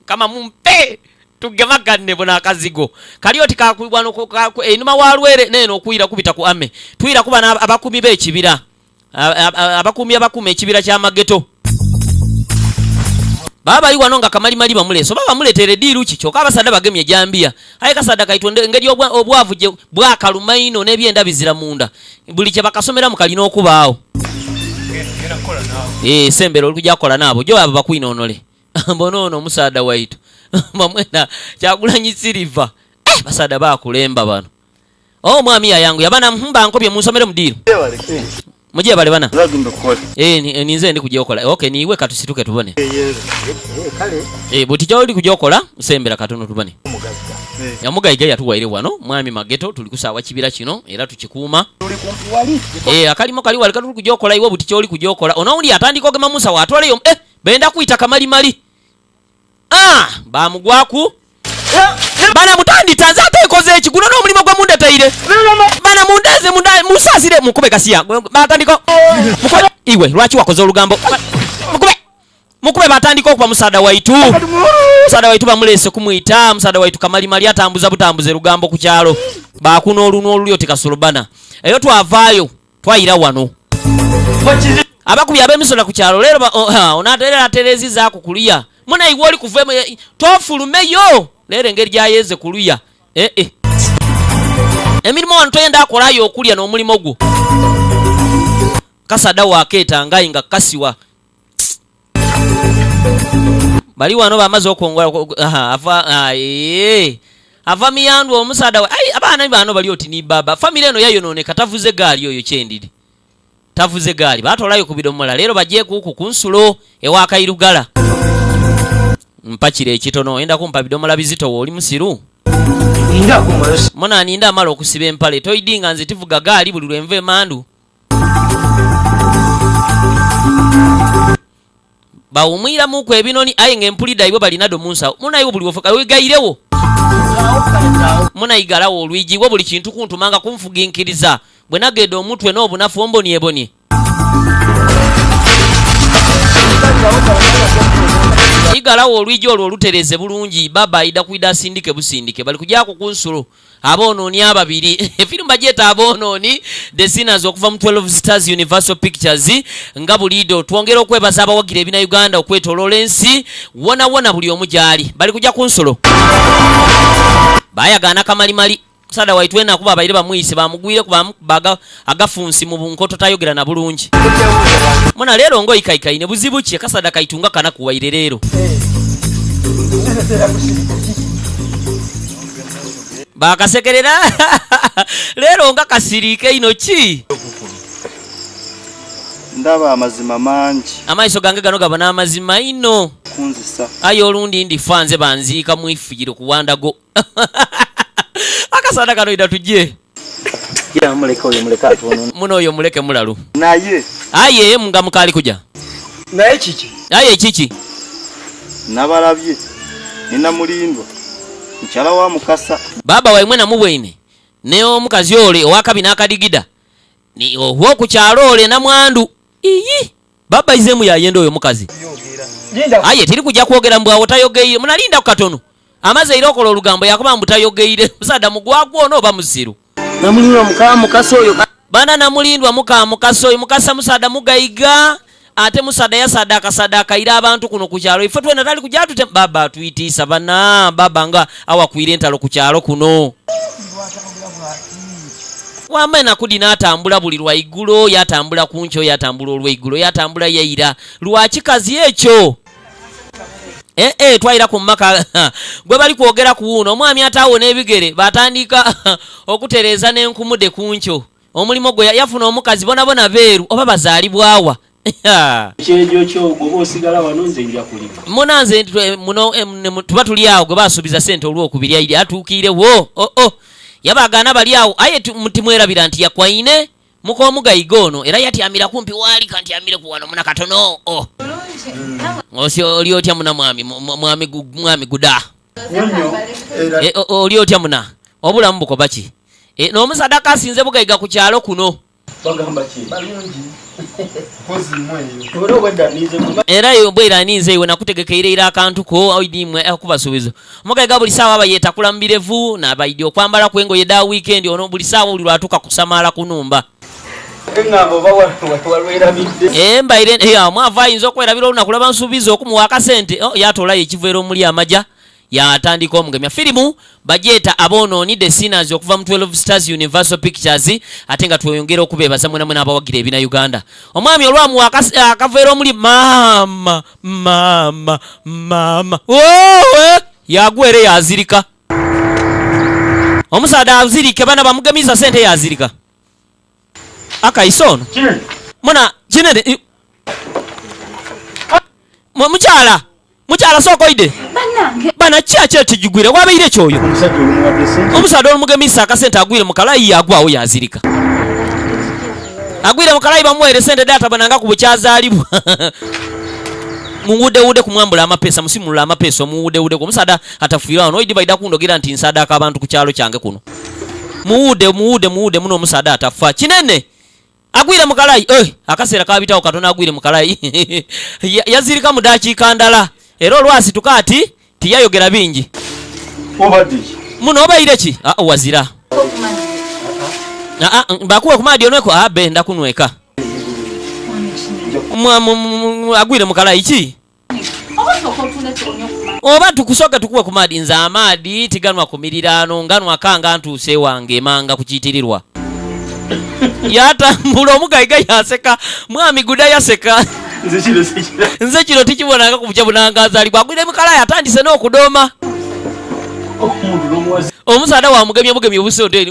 kama mumpe tugemaganne bona akazigo kali oti kakubwa einuma wa lwere neno okuyira kubita ku ame tuyira kuba abakumi b'ekibira abakumi abakuma ekibira ky'amageto. Baba ali wano nga kamalimali bamuleso baba muletere diru ki kyokka abasadda bagemye jambiya aye kasadda kaitwa engeri obwavu gye bwakaluma ino n'ebyenda bizira munda buli kye bakasomeramu kalina okubaawo. Sembera oli kujja kukola naabo gyo abo bakwinoonole mbona ono omusaada waitu bamwena Kyagulanyi Silver basaada bakulemba bano. Omwami yayangu yabana mba nkobye munsomere mu diru mujye bale bana. Ninze ndi kujja okola. Okay niwe katusituke tubone. Buti kyoli kujja okola usembera katono tubone. Yamugaiga yatuwaire wano mwami Mageto tuli kusaawa kibira kino era tukikuuma. Akalimo kali wali katuli kujja okola iwe buti kyoli kujja okola. Onawundi atandika ogema Musa watwaleyo benda kuyita kamalimali. Bamugwaku. Bana mutandita nze ate nkoze eki guno n'omulimu gwe mundetaire. Bana mundeze musasire mukube kasiya. Batandika mukube iwe lwaki wakoze olugambo. Mukube mukube batandika okuba musaada waitu. Musaada waitu bamulese kumuyita musaada waitu kamalimali atambuza butambuze lugambo ku kyalo. Bakuno oluno olulyo tikasulubana. Eyo twavaayo twayira wano. Abakubi ab'emisola ku kyalo leero onaterera aterezizaako kuliya. Muna iwe oli kuva tofulumeyo. Leero engeri gyayeze kuluya. Emirimu wano toyenda akolayo okulya n'omulimu gwo. Kasada wakeeta ngayi nga kasiwa. Bali wano bamaze okwongola ava miyandu omusaada we. Ai abaana bano bali oti ni baba. Famire eno yayonooneka tavuze gaali oyo kyendiri. Tavuze gaali batolayo ku bidomola leero baje kuku ku nsulo ewa Kairugala. Mpakire ekitono enda kumpa bidomola bizito oli musiru. Mona ninda amala okusiba empale toyidinga nze tivuga gaali buli lwenva emandu. Bawumwiramuku ebinoni aye ng'empulidde iwe balinado mu nsawo. Muna iwe buli wofuka wegairewo. Muna igalawo olwigi iwe buli kintu kuntumanga kunfuginkiriza. Bwe nagenda omutwe n'obunafu ombonyebonye. Igalawo olwigi olwo olutereze bulungi baba aida kwida asindike busindike bali kujako ku nsulo aboonooni ababiri. Efirimu bagyeta aboonooni The Sinners okuva mu 12 Stars Universal Pictures nga bulido twongera okwebaza abawagira ebina Uganda okwetoloola ensi wona wona buli omu gyali bali kujja ku nsulo bayagaana kamalimali. Sada waitwena kuba abaire bamuyise bamugwire kuba agafunsi mu bunkoto tayogera na bulungi. Muna leero ngoyikaikaine buzibu ki kasada kaitunga kana kuwaire leero. Bakasekerera leero nga kasirike ino ki? Ndaba amazima mangi. Amaiso gange gano gabona amazima ino. Kunzisa. Ayo olundi ndi fanze banziika mwifugiro kuwandago. Akasada kano ida tujje. Ya muleke oyo muleke atuono. Muno oyo muleke mulalu. Naye. Aye nga mukali kuja. Naye kiki? Aye kiki? Nabalabye. Nina mulindwa. Mukyala wa Mukasa. Baba waimwe na mubwene. Ne omukazi ole owakabi n'akadigida. Ni owo ku kyalo ole na mwandu. Iyi. Baba izemu yayenda oyo mukazi. Aye tiri kujja kwogera mbwa otayogeire. Munalinda ku katono. Amaze era okola olugambo yakuba mbu tayogeire. Musaadha mugwagwa ono oba musiru? Namulindwa muka Mukasa oyo. Bana Namulindwa muka Mukasa oyo. Mukasa musaadha mugaiga ate musaadha yasadaka sadaka ira abantu kuno ku kyalo. Ife twena tali kuja tute baba atwitiisa bana baba nga awakwira entalo ku kyalo kuno. Wama nakudi n'atambula buli lwa igulo, yatambula ku nkyo, yatambula olw'eigulo, yatambula yaira. Lwaki kazi ekyo? Twayira ku maka gwe bali kwogera ku wuuno omwami ataawo n'ebigere batandika okutereeza n'enkumude ku nkyo. Omulimu gwe yafuna omukazi bonabona beeru oba bazaalibwawa. Ekyejo kyo gwoba osigala wano nze nja kulima. Muna nze muno tuba tuli awo gwe basuubiza ssente olwokubiri airi atuukiirewo. Oh, yabagaana bali awo aye timwerabira nti yakwaine muka omugayiga ono era yatyamira kumpi waali kantyamire ku wano muna katono. Oh. Osi oli otya muna mwami mwami mwami guda. Oli otya muna obulamu bukoba ki? N'omusadaka asinze bugayiga ku kyalo kuno. Bagamba ki? Era yo bwera aninze iwe nakutegekeire ira akantu ko oidimwe okubasuubiza. Omugayiga buli saawa aba yeetakula mu birevu n'abaidi okwambala kw'engoye da weekend ono buli saawa buli lwatuuka kusamaala ku numba. Mbaire omwavu ayinza okwerabira olunaku lwa nsuubiza okumuwa akasente. Yatoolayo ekiveera omuli amaja yatandika omugemya. Firimu bajeeta aboonooni The Sinners okuva mu 12 Stars Universal Pictures ate nga tweyongera okubeebaza mwena mwena abawagira ebina Uganda. Omwami olwamuwa akaveera omuli maama maama maama yagwa era yazirika. Omusaadha azirike bana bamugemiza sente yazirika. Akaiso ono muna kinene mukyala mukyala sooka oide bana ki akyo kijugwire wabeire kyoyo. Omusaadha olumugemisa akasente agwire mu kalayi yagwawo yazirika. Agwire mu kalayi bamuweere sente data bananga ku bukyazaalibwa. Muwudewude kumwambula amapesa musimulula amapesa omuwudewude ku omusaadha atafiira wano oidi baida kundogera nti nsadaka abantu ku kyalo kyange kuno. Muwude muwude muwude muno omusaadha atafa kinene. Agwire mu kalayi akaseera kabitawo katono agwire mu kalayi. Yazirika mu dakiika ndala era olwasituka ati tiyayogera bingi. Muno obaire ki? Wazira. Bakuwe ku maadi onweko benda kunweka. Agwire mu kalayi ki? Oba tukusoka tukuwe ku maadi nze amaadi tiganwa ku miriraano nganwa kanga ntuuse wange emanga kukiyitirirwa. Yatambula omugayiga yaseka mwami guda yaseka. Nze kino tikibonanga ku bukya bunangazaalibwa. Agwire mu kalayi atandise n'okudooma. Omusaadha wamugemye bugemye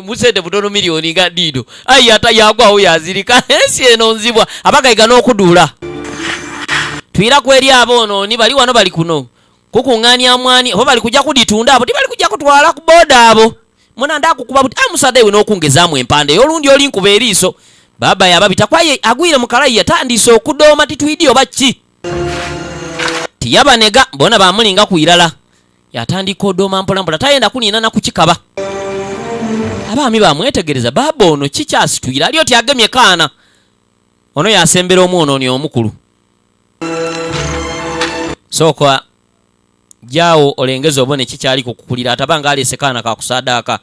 busente butono miliyoni nga diido. Ayi ata yagwawo yazirika. Ensi eno nzibwa abagayiga n'okuduula. Twira ku eri aboonooni bali wano bali kuno kukuŋŋaanya mwani oba bali kujja kuditunda abo tibali kujja kutwala ku booda abo. Muna ndakukuba buti musaadha iwe n'okungezaamu empanda ey'olundi oli nkuba eriiso. Baba yababita kwaye agwire mu kalayi yatandise okudooma titwidi oba ki. Tiyabanega bona bamulinga ku irala. Yatandika odooma mpola mpola tayenda kuniina na kukikaba. Abaami bamwetegereza baba ono kikyasitwira ali oti agemye kaana. Ono yasembera omwonooni omukulu. Sooka jaawo olengeze obone kikyali kukukulira atabanga alese kaana kakusaadaaka.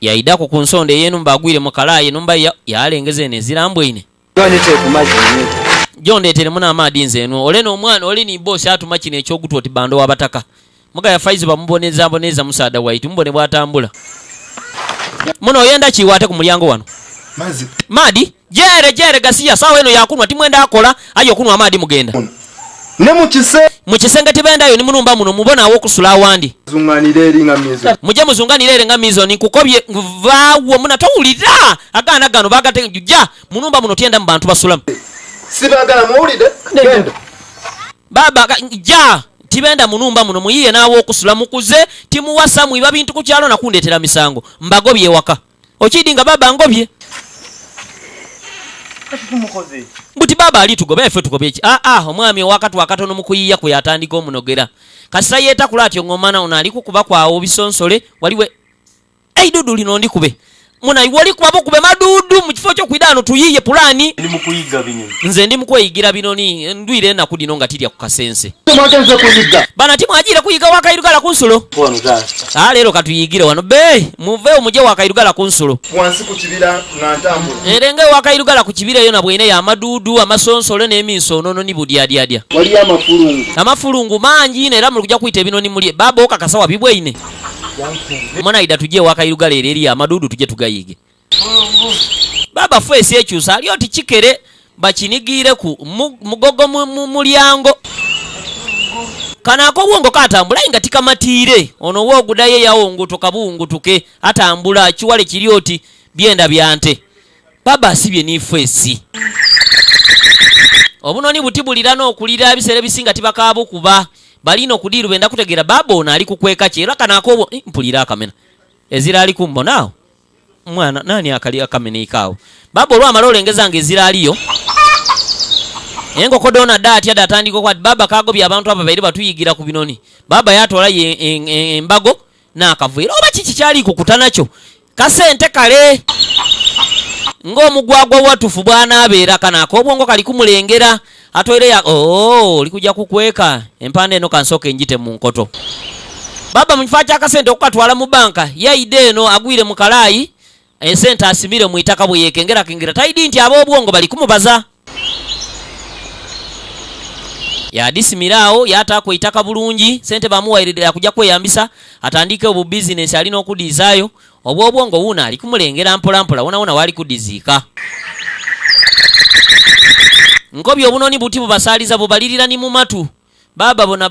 Yaidako ku nsonda ey'enumba agwire mu kalaayi enumba yalengeza eno ezirambweine. Jondeetere muno amaadi nze eno ole n'omwana ole ni boosi atuma kino eky'ogutwa oti bando w'abataka. Mugaya Faizi bamuboneza boneza musaada waitu mubone bw'atambula. Muno oyenda kiwa ate ku mulyango wano. Maadi jere jere gasiya sawa eno yakunwa timwenda akola aye okunwa amaadi mugenda. Ne mu kisenge tibendayo ni munumba muno mubona awo okusula awandi. Mujje muzunganire eri nga mizoni nkukobye vaawo muna towulira agaana gano bagate jja munumba muno tyenda mu bantu basulamu. Sibagala muwulire genda. Baba jja tibenda munumba muno muyiye naawo okusula mukuze timuwasa mwiba bintu ku kyalo nakundetera misango mbagobye waka. Okidi nga baba ngobye. Mbuti baba ali tugobe ffe tugobe ki? Omwami owakatu akatono mu kuyiya kwe yatandika omunogera. Kasita yeetakula atyo ng'omwana ono ali kukuba kwawo bisonsole waliwe eidudu lino ndikube. Muna iwe oli kuba bukube maduudu mu kifo ky'okwidha ghano tuyiiye pulaani. Ndi mu kuyiga binyonyi. Nze ndi mu kweyigira binoni. Ndwire enaku dhino nga tirya ku kasense. Mwagenze kuyiga. Bana timwajiire kuyiga wa Kairugala ku nsulo? Wano taata. Ah, leero katuyigire wano. Be, muveewo muje wa Kairugala ku nsulo. Wansi ku kibira nga ntambula. Ere nga ewa Kairugala ku kibira eyo nabweineyo amaduudu, amasonsole n'eminsoonono ni budyadyadya. Waliyo amafulungu. Amafulungu mangi inho era muli kuja kwita ebinoni mulye. Bbaaba okakasa wabibweine? Mwana aidha tuje ewa Kairugala ere eriyo amaduudu tuje tugayiige. Bbaaba feesi ekyusa ali oti kikere bakinigiireku mugogo mu mulyango. Kano ak'obwongo katambula aye nga tikamatiire. Ono woguda ye yawungutuka buwungutuke atambula kiwale kiri oti byenda bya nte. Bbaaba asibye ni feesi. Obunoni buti bulira n'okulira ebiseera ebisinga tibakaabukuba. Bali inho ku diiru benda kutegeera bbaaba ono ali kukweka ki era kano ak'obwo... Mpulira akamena. Ezira ali kumbona agho? Mwana, naani akali akameneike agho? Bbaaba olwamala olengeza nga ezira aliyo. Enkoko dhoona dhaatya dhaatandika okuba ati bbaaba k'agobye abantu ababaire batuyigira ku binoni. Bbaaba yaatoolayo embago n'akaveera. Oba kiki ky'ali kukuta nakyo? Kasente kale! Ng'omugwagwa watufu bw'anaabeera, kano ak'obwongo kali kumulengera. Atoireyo ya, Oo, oli kuja kukweka empanda eno kansooke ngite mu nkoto. Bbaaba mu kifo ky'akasente okukatwala mu banka, yaidha eno agwire mu kalaayi, esente asimire mu itaka bwe yekengerakengera taidhi nti ab'obwongo bali kumubaza. Yaadhisimira agho yaataaku eitaka bulungi. Sente baamuwaire dha kuja kweyambisa atandiike bu bizinensi ali n'okudhiizaayo. Obw'obwongo wuuno ali kumulengera mpolampola wonawona w'ali kudhiziika. Nkobye obunoni buti bubasaaliza bubalirira ni mu matu. Bbaabba bona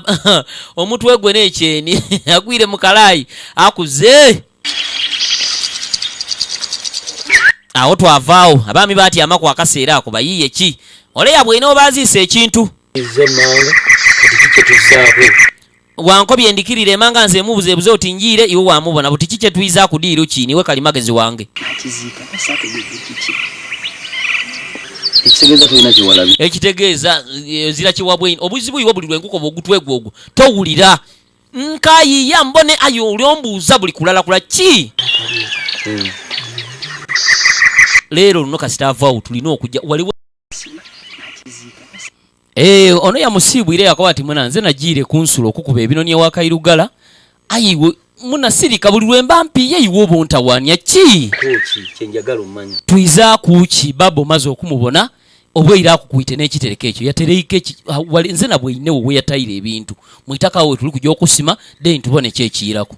omutwe gwe n'ekyeni agwire mu kalaayi akuze. Agho twavaagho abaami baatyamaku akaseera ako bayiiye ki? Ole yabweine obaaziisa ekintu. Tuzze manga kati ki kye tuzzaako? Wankobye ndikirire emanga nze emubuzebuze oti njiire iwe wamubona buti ki kye twizaaku diiru ki niiwe kalimagezi wange. Akiziika basi ategedde kiki. Ekitegeeza tolina kye walabye. Ekitegeeza ezira kye wabweine. Obuzibu iwe buli lwe nkukoba ogutwe gwo ogwo towulira. Nkayiiya mbone aye oli ombuuza buli kulalakula ki? Leero luno kasita avaagho tulina okuja waliwo. Eeh ono yamusiibwire yakoba ati muna nze najiire ku nsulo okukuba ebinoni ewa Kairugala aye iwe muna sirika buli lwemba mpiiye iwe oba ontawaania ki? Twizaaku ki baba omaze okumubona obweire akukwite n'ekitereko ekyo yatereike ki wale nze nabweinewo weyataire ebintu mu itaka awo wetuli kuja okusima then tubone ki ekiiraku.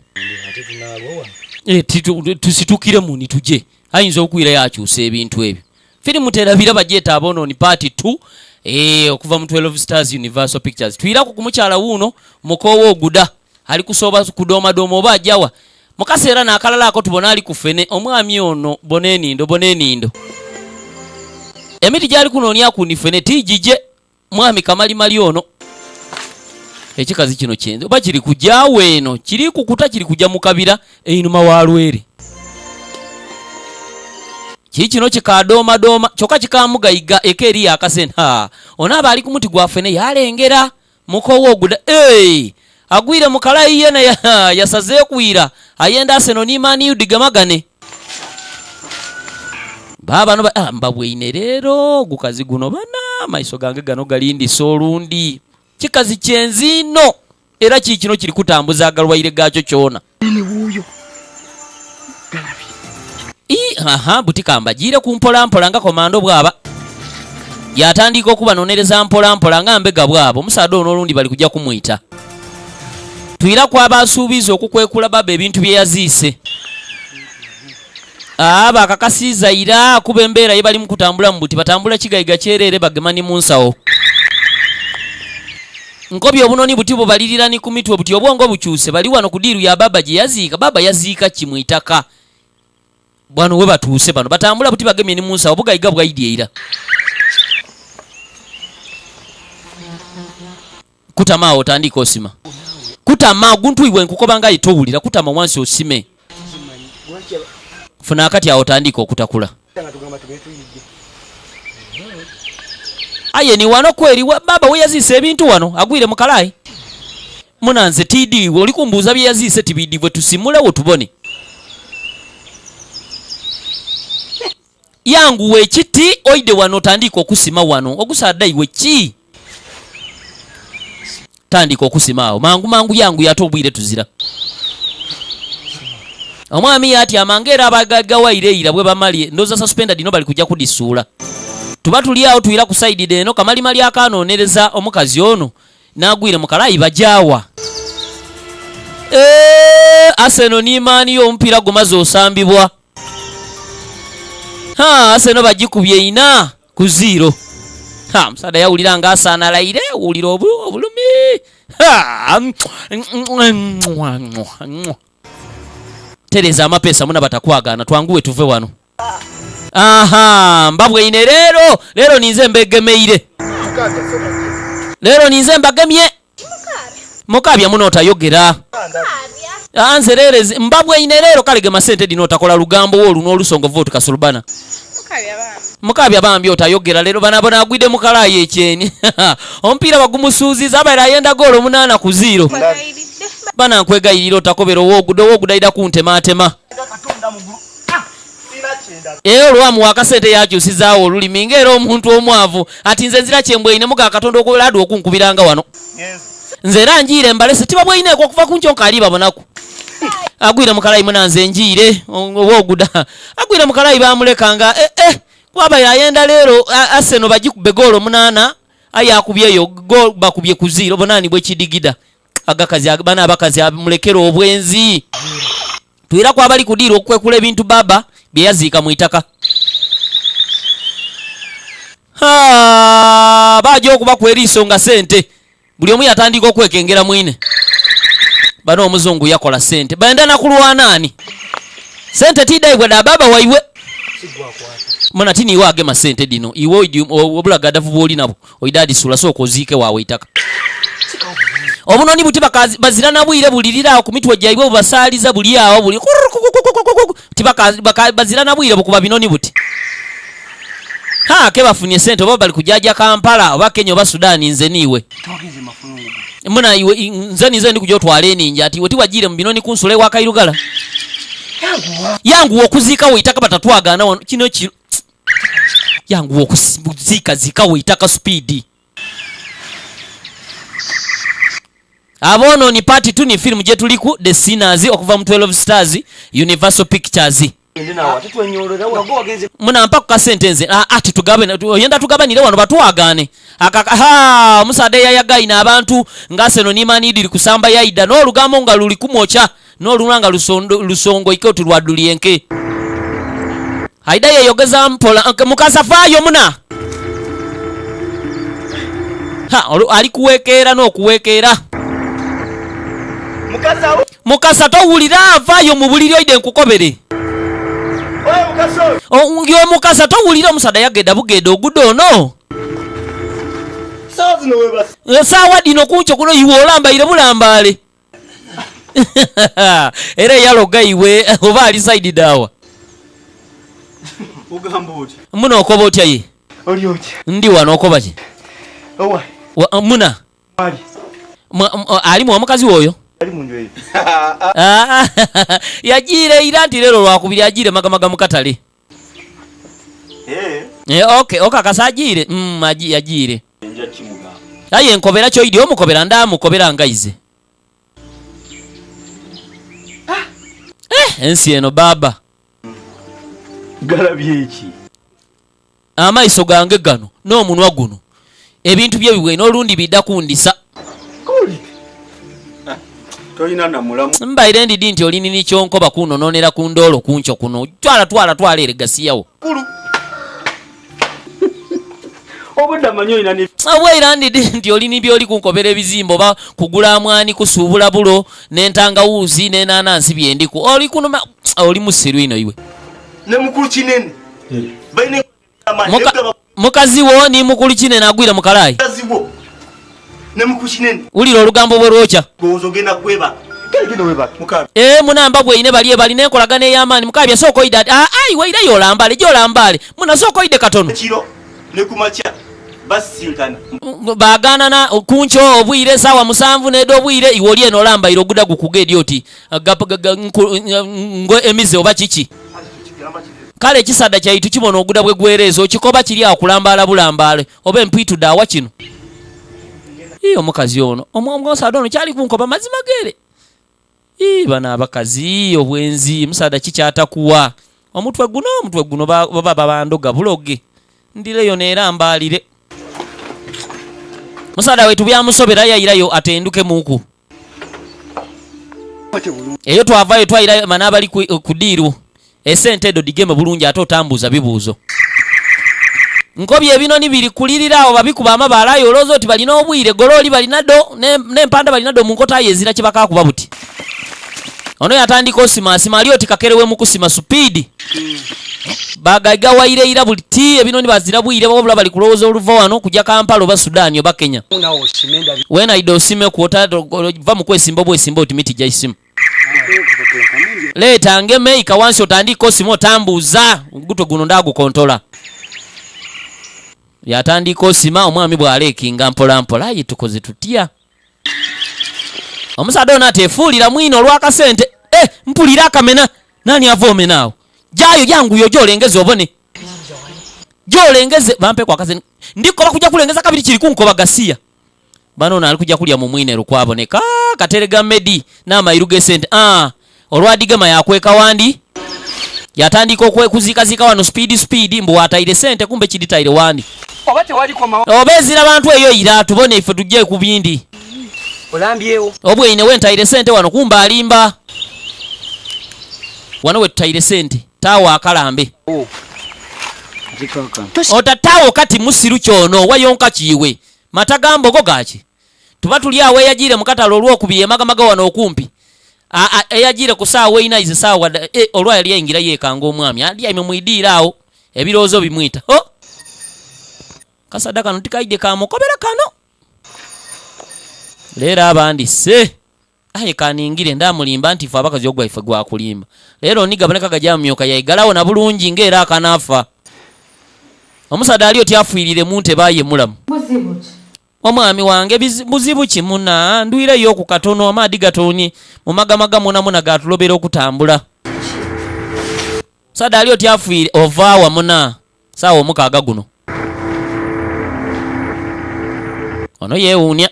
Tusitukire muni tuje ayinza okwirayo akyusa ebintu ebyo. Firimu terabira bagyeta Abonooni Part 2 eeh okuva mu 12 Stars Universal Pictures. Twiraku ku mukyala wuuno mukoowa oguda ali kusooba kudoomadooma oba aja wa? Mu kaseera n'akalala ako tubona ali ku fene. Omwami ono bona enindo bona enindo. Emiti gyali kunoonyaku ni fene ti gigye. Mwami Kamalimali ono. Ekikazi kino kyenzi oba kiri kuja wa eno? Kiri kukuta kiri kuja mu kabira einhuma wa lwere. Kiikino kikaadoomadooma kyoka kikaamugaiga eka eriyo akasente. Ha! Ono aba ali ku muti gwa fene yaalengera mukowe oguda. Eeh! Agwire mu kalayi yena yasazeeku ira ayenda Arsenal ni Man U dhigemagane. Baabano ba, ah, mbabweine leero gukazi guno bana amaiso gange gano galindisa olundi. Kikazi kyenzi inho era kiikino kiri kutambuza agalwaire gaakyo kyona. Ii, aha, buti kambajiireku mpola mpola nga komando bwaba. Yaatandiika okubanonereza mpola mpola nga mbega bwaba. Omusaadha ono olundi bali kuja kumwita. Twiraku aba asuubiiza okukwekula baba ebintu bye yaziise. Aba akakasiiza ira kuba embeera ye balimu kutambulamu buti batambula kigaiga kyereere bagema ni mu nsawo. Nkobye obunoni buti bubalirira ni ku mitwe buti obwongo bukyuse. Bali wano ku diiru ya baba gye yaziika. Baba yaziika ki mu itaka? Bwano we batuuse bano batambula buti bagemye ni mu nsawo obugaiga bwaidye ira. Kutama agho otandike osima. Kutama oguntu iwe nkukoba nga aye towulira. Kutama wansi osime. Funa akati agho otandike okutakula. Aye ni wano kweri baba we yaziise ebintu wano agwire mu kalayi. Muna nze tiidhi iwe oli kumbuuza bye yaziise tibiidhi bwe tusimulegho tubone. Yanguwa ekiti oide wano otandike okusima wano. Ogusaadha iwe ki? Tandika okusima awo mangu mangu yanguya ate obwire tuzira. Omwami yatyama nga era abagaggawaire eira bwebamalie ndowooza suspender dhino bali kuja kudhisuula. Tuba tuli agho twira ku sayidi dh'eno kamalimali akaanonereza omukazi ono n'agwire mu kalayi baja wa? Eeh Arsenal ni Man U omupiira gumaze osambibwa. Ha, Arsenal bagikubye ina ku ziiro. Ha, omusaadha yawulira nga asanalaire, wulira obulumi. Ha, Tereza amapeesa muna batakwagaana, twanguwe tuve wano. Aha, mbabweine leero, leero ninze mbegemeire. Leero ninze mbagemye. Mukaabya muno otayogera. Ah, nze leero ezi- mbabweine leero kale gema sente dhino otakola lugambo wo oluno olusongovu oti kasulubana. Mukaabya bambi otayogera leero banabona agwide mu kalaayi ekyeni. Omupiira bagumusuuziza abaire ayenda goolo 8-0. Bana nkwegayirira otakobera owoguda owoguda aidha kuntematema. Era olwamuwa akasente yaakyusizaagho olulimi nga era omuntu omwavu ati, Nze nzira kye mbweinemu gha Katonda okulaadwa okunkubiranga wano. Nze era njiire mbalese tibabweineeku okuva ku nkyo nkaali babonaku. Agwire mu kalayi muna nze njiire ow'oguda agwire mu kalayi baamuleka nga eh eh kuba abaire ayenda leero Arsenal bagikube goolo munaana aye akubyeyo goal bakubye ku ziiro bona ni bwekidigida. Agakazi bano abakazi mulekere obwenzi. Twiraku abali kudiira okukwekula ebintu bbaabba bye yaziika mu itaka. Ha! Baaja okubaku eriiso nga sente. Buli omu yatandiika okwekengera mwine. Bano omuzungu yakola sente. Benda na kulwana ani? Sente ti dhaibwe dha bbaabba waibwe. Muna ti niiwe agema sente dhino. Iwe oidhi obulagadavu bw'oli nabwo. Oidha adhisuula sooka oziike waawo eitaka. Obunoni buti bazira na bwire bulirira agho ku mitwe gyaibwe bubasaaliza buli agho buli bazira na bwire bukuba binoni buti. Ha, ke bafunye sente oba bali kujaja Kampala oba Kenya oba Sudan nze niiwe. Muna iwe nze ninze ndi kuja otwala eninja ati iwe tiwajiire mu binoni kunsula ewa Kairugala. Yanguwa okuziikawo eitaka batatwagaana wano kino kiro. Yanguwa okuziikazikawo eitaka supiidi. Aboononi part 2 ni firimu gyetuliku The Sinners okuva mu 12 Stars Universal Pictures. Munampa ku kasente nze. Ah, ah, titugabe oyenda tugabanire wano batwagaane. Akaka ha omusaadha eyayagaine abantu nga Arsenal ni Man U dhiri kusamba yaidha n'olugambo nga luli kumwokya. N'olunwa nga lusongoike oti lwa dhulyenke. Aidha yeyogeza mpola, Mukasa faayo muna! Ha, ali kuwekeera n'okuwekeera. Mukasa towulira, vaayo mu buliri oidhe nkukobere. Yo Mukasa towulira, omusaadha yageda bugede oguda ono. Saawa dhino kunkyo kuno iwe olambaire bulambaale. Era eyaloga iwe oba ali saidi dhawa? Ogamba otya? Muna okoba otya ye? Oli otya? Ndi wano okoba ki? Owa. Wa, muna. Ali. Alimu omukazi wo oyo? Ali mu nju eyo. Ah, yajiire ira nti leero lwakubiri ajiire magamaga mu katale. Eh. Eh, okay, okakasa ajiire? Yajiire. Aye nkobera kyoidi omukobera ndaamukobera ngaize. Eh, ensi eno baaba. Galabye eki? Amaiso gange gano n'omunwa guno ebintu bye bibwaine olundi bidha kundhisa. Tolina na mulamu. Mbaire ndidhi nti oli ni kyonkoba kunononera ku ndoolo kunkyo kuno. Twala twala twala ere gasiyawo. Obwedda manyi olina ne Obweira ndidhi nti oli ni by'oli kunkobera ebizimba oba kugula mwani, kusuubula bulo, n'entangawuuzi, n'enanansi bye ndiku. Oli kunuma oli musiru inho iwe. Ne mukulu Kinene. Balina Mukazi wo ni mukulu Kinene agwire mu kalayi. Mukazi wo ne mukulu Kinene. Wulira olugambo bwe lwokya. Lowooza ogenda kwebaka. Kale genda webake. Mukaabya. Ee, munamba bweine bali ebali n'enkolagana ey'amaani. Mukaabya sooka oidhe ati, Aa, iwe irayo olambaale, ja olambaale. Muna sooka oidhe katono. Ekiro ne ku makya basisinkana. Baagaanana ku nkyo obwire esaawa 7 n'edh'obwire, iwe oli eno olambaire oguda gukugha edi oti ngo emize oba kiki. Kale ekisaadha kyaitu kibona oguda bwe gwereeza, okikoba kiri awo kulambaala bulambaale oba empiitu dhaawa kino. Ii, omukazi ono, omusaadha ono kyali kunkoba mazima gere. Ii, bano abakazi, obwenzi, musaadha ki ky'atakuwa? Omutwe guno, omutwe guno baba babandoga buloge. Ndhireyo neerambaalire. Musaadha waitu byamusobera yairayo atendukemuuku. Eyo twavayo twaira mana abali ku diiru. Esente edho dhigeme bulungi ate otambuuza bibuuzo. Nkobye ebinoni biri kulirira agho babikuba amabaale aye olowooza oti balina obwire. Golooli balina dho n'empanda balina dho mu nkota aye ezira kye bakaakuba buti. Ono yatandika osimaasima ali oti kakere we mu kusima supiidi. Bagaigaghaire ira buti ebinoni bazira bwire wabula bali kulowooza oluva wano kuja Kampala oba Sudan oba Kenya. Weena idha osimeku ova mu kwesimba obwesimba oti miti gya isimu. Leeta ngeme ika wansi otandike osima otambuuza ogutwe guno ndaagukontola. Yatandika osima omwami bw'aleekinga mpolampola aye tukoze tutya? Omusaadha ono ateefuulira mwine olw'akasente. Eh, mpulira akamena! Naani ava omena agho? Gyayo yanguya oje olengeze obone. Ja olengeze bampeeku akasente. Ndi koba kuja kulengeza kabiri kiri kunkoba gasiya. Bano ono ali kuja kulya mu mwine lukwaboneka. Katerega Medi n'amairu g'esente. Ah, olwadhigema yaakweka wandi. Yatandika okwekuziikaziika wano supiidi supiidi mbu waataire sente kumbe kidhitaire wandi. Oba tewali komawo. Oba ezira bantu eyo ira tubone ife tuje ku bindi. Olambyewo. Obweine wentaire sente wano kumbe alimba. Wano wetutaire sente taawo akalambe. Otataawo kati musiru kyono wayonka kiiwe. Mata ga mbogo gaki? Tuba tuli agho eyajiire mu katale olwokubiri emagamaga wano okumpi. Eyajiire ku saawa eina ize saawa dha e olwa yali aingira yeekanga omwami adyaime mu idiiro agho ebirowoozo bimwita. Ho! Akasaadha kano tikaidhye kaamukobera kano. Leero abandi se. Aye kaningire ndaamulimba nti ife abakazi ogwaife gwa kulimba. Leero ni gaboneka gaja mumyuka yaigalagho na bulungi nga era akanaafa. Omusaadha ali oti afiirire mu ntebe aye mulamu. Buzibu ki? Omwami wange, buzibu ki muna? Ndwireyoku katono, amaadhi gatoonye mu magamaga mwonamwona gaatulobera okutambula. Omusaadha ali oti afiire. Ova wa muna? Saawa omukaaga guno. Ono yeewuunia.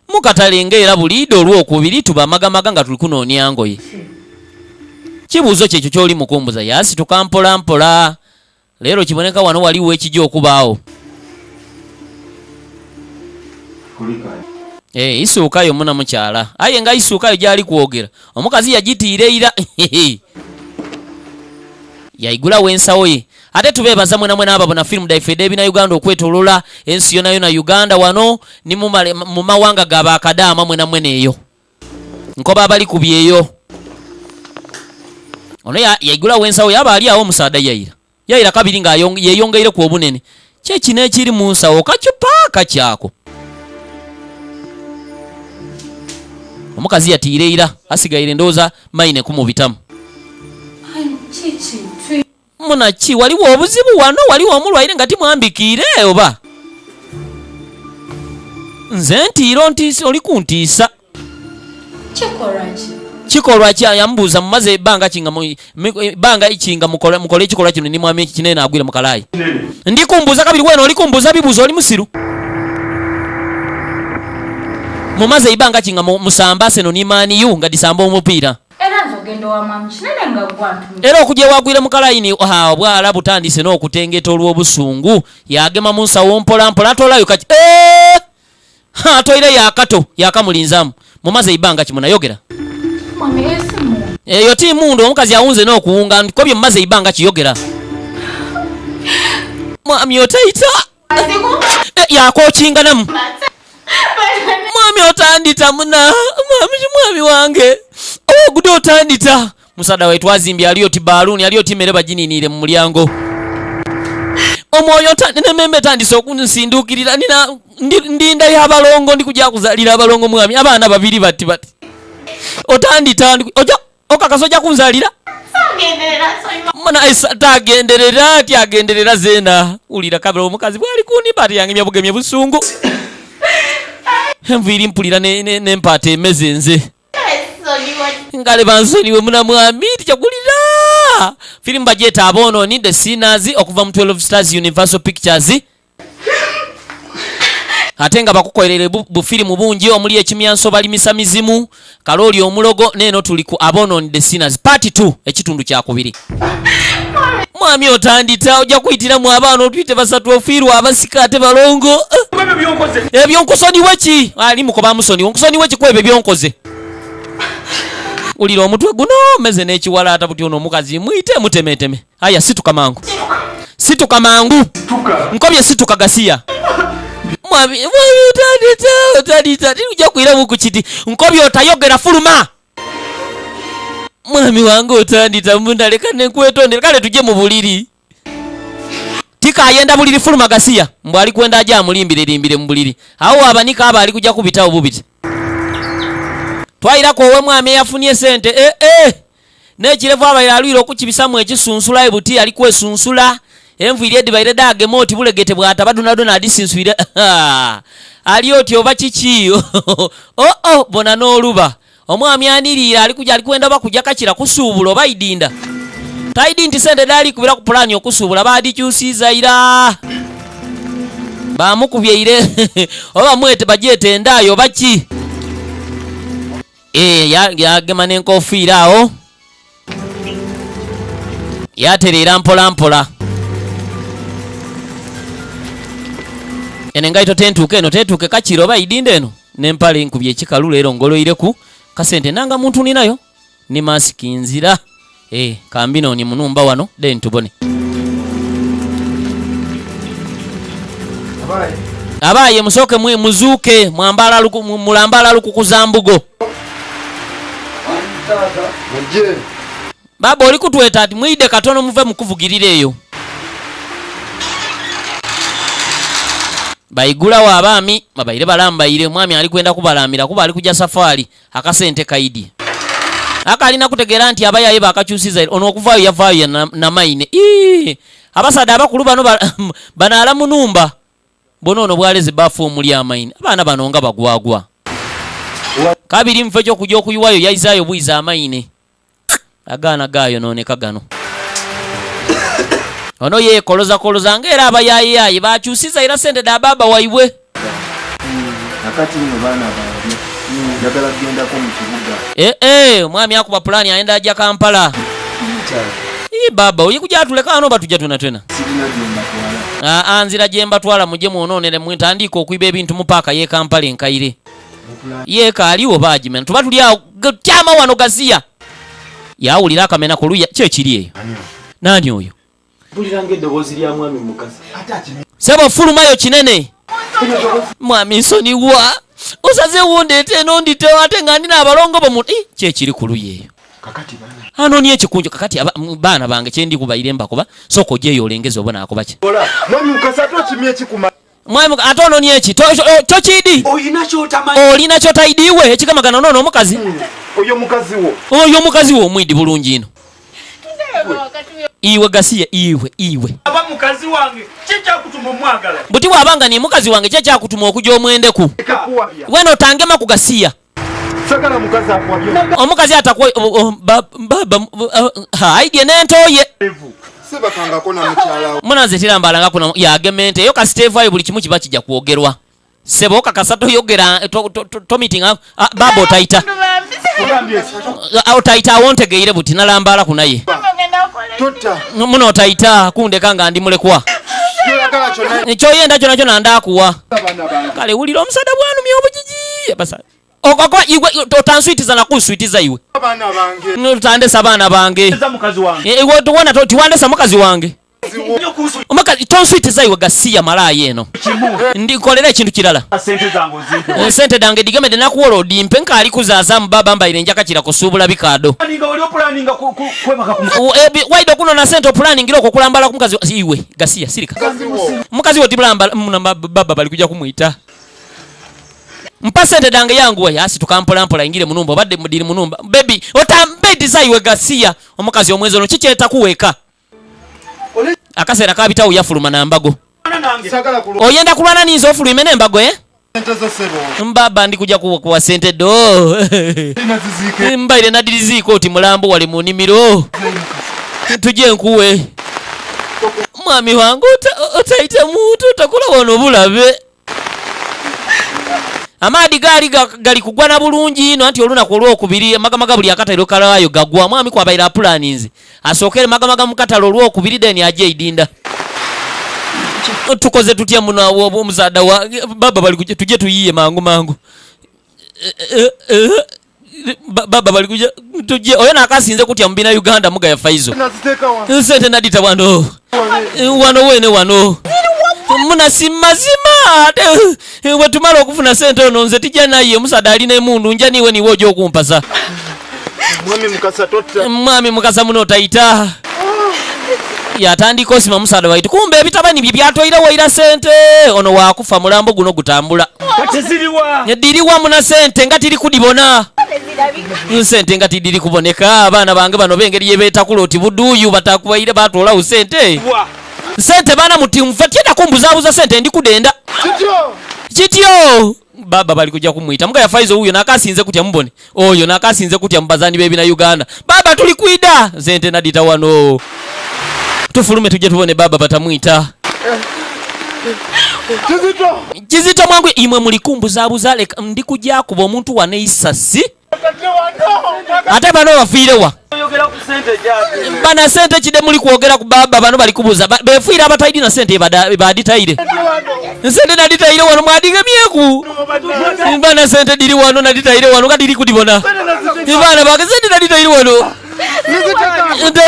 Mu katale nga era buliidho olwokubiri tuba amagamaga nga tuli kunoonia ngoye. Kibuuzo ki ekyo ky'oli mu kumbuza? Yaasituka mpola mpola. Leero kiboneka wano ghaligho ekija okubaagho. Ee, isuukayo muna mukyala. Aye nga isuukayo gy'ali kwogera, omukazi yagitiira ira. Yaigulawo ensawo ye. Ate tubeebaza mwenamwena ababona firimu dhaife edh'ebina Uganda okwetolola ensi yonayona Uganda wano ni mu mawanga ga ba kadaama mwenamwena eyo. Nkoba abali ku byeyo. Ono yaigulawo ensawo yaaba ali agho omusaadha yaira. Yaira kabiri nga yeyongeireku obunene. Kye kino ekiri mu nsawo kachupa kaki ako? Omukazi yatiire ira, asigaire ndowooza maine kumubitamu. Muna ki? Waliwo obuzibu wano? Waliwo omulwaire nga timwambikiire oba? Nze ntiire ontiisa, oli kuntiisa. Kikolwa ki? Kikolwa ki? Yamubuuza mumaze ebbanga ki nga ebbanga ki nga mukola mukola ekikolwa kino ni mwami Kinene agwire mu kalaayi. Ndi kumbuuza kabiri weena oli kumbuuza bibuuzo oli musiru? Mumaze eibanga ki nga musamba Arsenal ni Man U nga dhisamba omupiira? Era nze ogenda owa mwami Kinene nga gwe antumye. Era okuja ewagwire mu kalayini, ha, obwala butandise n'okutengeta olw'obusungu. Yaagema mu nsawo mpola mpola atoolayo kaki. Eeh! Ha, atoireyo akato, yaakamulinzaamu. Mumaze eibanga ki munayogera? Mwami, eyo si mmundu. Eyo ti mundu, omukazi awunze n'okuwunga. Nkobye mumaze eibanga ki, yogera. Mwami otaita. Eh, yakookinganamu. Mwami otandita muna. Mwami, mwami wange. Ogude otandita. Musaadha waitu azimbye ali oti baaluuni, ali oti mere bagininiire mu mulyango. Omwoyo n'emembe etandise okunsinduukirira. Nina, ndi, ndi nda ya balongo, ndi kuja kuzaalira abalongo mwami, abaana babiri bati bati. Otandita, ndi, oja, okakasa oja kunzaalira? Muna, esa, tagenderera, tyagenderera zeena. Wulira kabiri omukazi bw'ali kunimba ati yangemya bugemye busungu. Enviiri mpulira n'empaata emeze nze. Ngale bansonyiwe muna mwami tikyagulira. Firimu bagyeta Aboononi, The Sinners, okuva mu 12 Stars Universal Pictures. Ate nga bakukolerere bufirimu bungi omuli Ekimyanso, Balimisa Mizimu, Kalooli Omulogo, neeno tuli ku Aboononi The Sinners Part 2, ekitundu kyakubiri. Mwami otandita, ojja kuyitiramu abaana otuyite basatu, ofiirwa abasika ate balongo. Ebyo nkusonyiwe ki? Ali mukoba musonyiwe, nkusonyiwe ki ku ebyo byonkoze? Wulira omutwe guno meze n'ekiwalaata buti. Ono omukazi muyite mutemeteme. Aya, situka mangu, situka mangu, nkobye situka gasiya. Mwami, mwami, otandita, otandita, ujja kuyiramu ku kiti. Nkobye otayogera, fuluma. Mwami wange otandita, mundaleka nenkwetondera. Kale tujje mu buliri. Tikayenda buliri, fuluma gasiya. Mbw ali kwenda aje amulimbire limbire mu buliri awo abanika aba ali kujja kubitawo bubiti. Twayirako owe mwami eyafunye sente eh, eh. N'ekirevu abaire alwire okukibisamu ekisunsula ebuti ali kwesunsula enviiri edibaire dagema oti bulegete bwataba donadona adisinswire ali oti oba kiki. Oo oh, bona n'oluba omwami aniriira ali kuja ali kwenda oba kujja kakira kusuubula oba idinda taidi nti sente daali kubira ku pulaani okusuubula baadikyusiiza ira bamukubyeire oba mwete bagyete endaayo oba ki. Eh, yagema n'enkofiira awo yatereera mpola mpola. Eno engaito tentuuka, eno tetuuke kakiro oba idinda eno n'empale nkubye ekikalu leero ngoloireku kasente nanga muntu ninayo ni masiki nzira. Eh, kambino ni munumba wano then tubone abaye musooke mwe muzuuke mwambala mulambala lukukuza mbugo. Baba oli kutweta ati mwide katono muve mukuvugirira eyo baigulawo abaami babaire balambaire. Omwami ali kwenda kubalamira kuba ali kuja safaari, akasente kaidi akalina kutegeera nti abayaye bakakyusiza ono okuvaayo yavaayo namaine. Ii, abasaadde abakulu bano banaala munumba bona ono bwalezi bafu omuli amaine abaana bano nga bagwagwa kabiri nfe ekyokuja okuyiwayo yaizaayo bwiza amaine agaana gayonooneka gano. Ono yeekolozakoloza ngaera abayayeyaye bakyusiza era sente da baba waibwe. Akati nno baana bange, njagala kugendako mu kibuga. Eh, eh, omwami akuba pulaani ayenda ajja Kampala. Ii, baba oyi kuja atuleka wano oba tujja twena twena? Sirina gye mbatwala. Aa, nzira gye mbatwala, mujje mwonoonere mwetandiika okwiba ebintu mu paaka y'e Kampala enkaire yeeka aliwo baagimena tuba tuli awo tyama wano gasiya yawulira akamena ku luya ki ekiri eyo naani oyo? Mpulira ng'eddoboozi lya mwami Mukasa. Sebo fulumayo kinene. Mwami nsonyiwa, osazeewo ndeete eno nditewo ate nga ndina abalongo bo mu. Ih, ki ekiri ku luya eyo? Kakati baana. Ano ni ekikunjo kakati baana bange kyendi kubayire mbakuba sooka ogyeyo olengeze obona akuba ki. Mwami Mukasa, ate okimya ekikuma. Mwami ate ono ni eki tokiidi? Olina kyotamanyi. Olina kyotayidiwe ekigamagana noono omukazi. Oyo mukazi wo. Oyo omukazi wo omwidi bulungi ino iwe gasiye iwe iwe. Aba mukazi wange kikyakutuma omwagala? Buti bw'abanga ni mukazi wange kyekyakutuma okujja omwendeku? Ekakuwabya. Wena otangema ku gasiya. Sagala mukazi akuwabya. Omukazi atakwa baba aidye n'entoye. Sebakangako na mukyala wo. Munanze tirambalanga kuno yagema ente eyo kasita evaayo buli kimu kiba kijja kwogerwa. Sebo okakasa toyogera tomitinga baba otayita. Otayita awo ntegeire buti nalambala kunaye. Tota. Muno otayita kundeka nga ndi mulekwa. Kyoyagala kyonna. Kyoyenda kyona kyona ndakuwa. Abaana bange. Kale wulira omusada bwanumya obugigi basa okoko iwe totanswitiza nakunswitiza iwe. Abaana bange. Otandesa abaana bange. Eza mukazi wange. Eh, iwe towona tiwandesa mukazi wange. Nnyo kunsu Omukazi tonswitiza iwe gasiya malaayi eno. Kimu. Ndikolera ekintu kirala. Sente zange ozimpe. Sente dange digemedde nakuwola odimpe nkaali kuzaazamu baba mbaire njakakira kusuubula bikaado. Nga oli opulaninga kwebaka ku Waida okunona sente opulaningira okwo okulambala ku mukazi iwe gasiya sirika. Mukazi wo. Mukazi wo tibulambala muna baba bali kujja kumwita. Mpa sente dange yanguwa yasituka mpola mpola ingire munumba obadde mudiri munumba baby otambediza iwe gasiya omukazi omwezi ono kikyeta kuweeka akaseera kabitawo yafuluma nambago. Nange. Sagala kulwa. Oyenda kulwana ninze ofulwime n'embago eh? Mbaba ndi kuja kuwa sente do. Mbaire nadiriziiko oti mulambo wali mu nnimiro. Tujye nkuwe. Mwami wange otaita muntu otakola wano bulabe. Amaadi gaali gali kugwa na bulungi ino anti olunaku olwokubiri magamaga buli akatale kalaayo gagwa. Mwami kwabaire apulaninze asookere magamaga mu katale olwokubiri then ajje idinda. Tukoze tutya muno omusaada wa baba bali kujja tujje tuyiye mangu mangu. Baba bali kujja tujje oyo nakasinze kutya mu bina Uganda muga ya Faizo. Sente nadita wano. Wano wene wano. Muna si mazima ate wetumala okufuna sente ono nze tijja naye omusaada alina emundu nja niwe niwe ojja okumpasa. Mwami Mukasa tota. Mwami Mukasa muno tayita. Yatandika osima musaada waitu kumbe ebitabani bye byatwaire waira sente ono wakufa mulambo guno gutambula. Kati Diriwa muna sente nga tiri kudibona. Sente nga tidiri kuboneka abaana bange bano bengeri yebeetakula oti buduyu batakubaire batwolawo sente. Sente bana muti mfa kumbuzabuza sente ndi kudenda. Kityo. Kityo. Baba bali kujja kumwita. Muga ya Faizo huyo nakasinze kutya mbone. Oyo nakasinze kutya mbazani bebi na Uganda. Baba tuli kwida. Sente nadita wano. Tufulume tujje tubone baba batamwita. Kizito. Kizito mwangu imwe muli kumbuzabuza leka ndi kujja kuba omuntu wane isasi. Ate bano bafiirewa. Bana sente kide muli kwogera ku baba bano bali kubuza befiira abataidi na sente baditaire. Sente naditaire wano mwadigemyeku. Bana sente diri wano naditaire wano kadiri kudibona. Bana bage sente naditaire wano.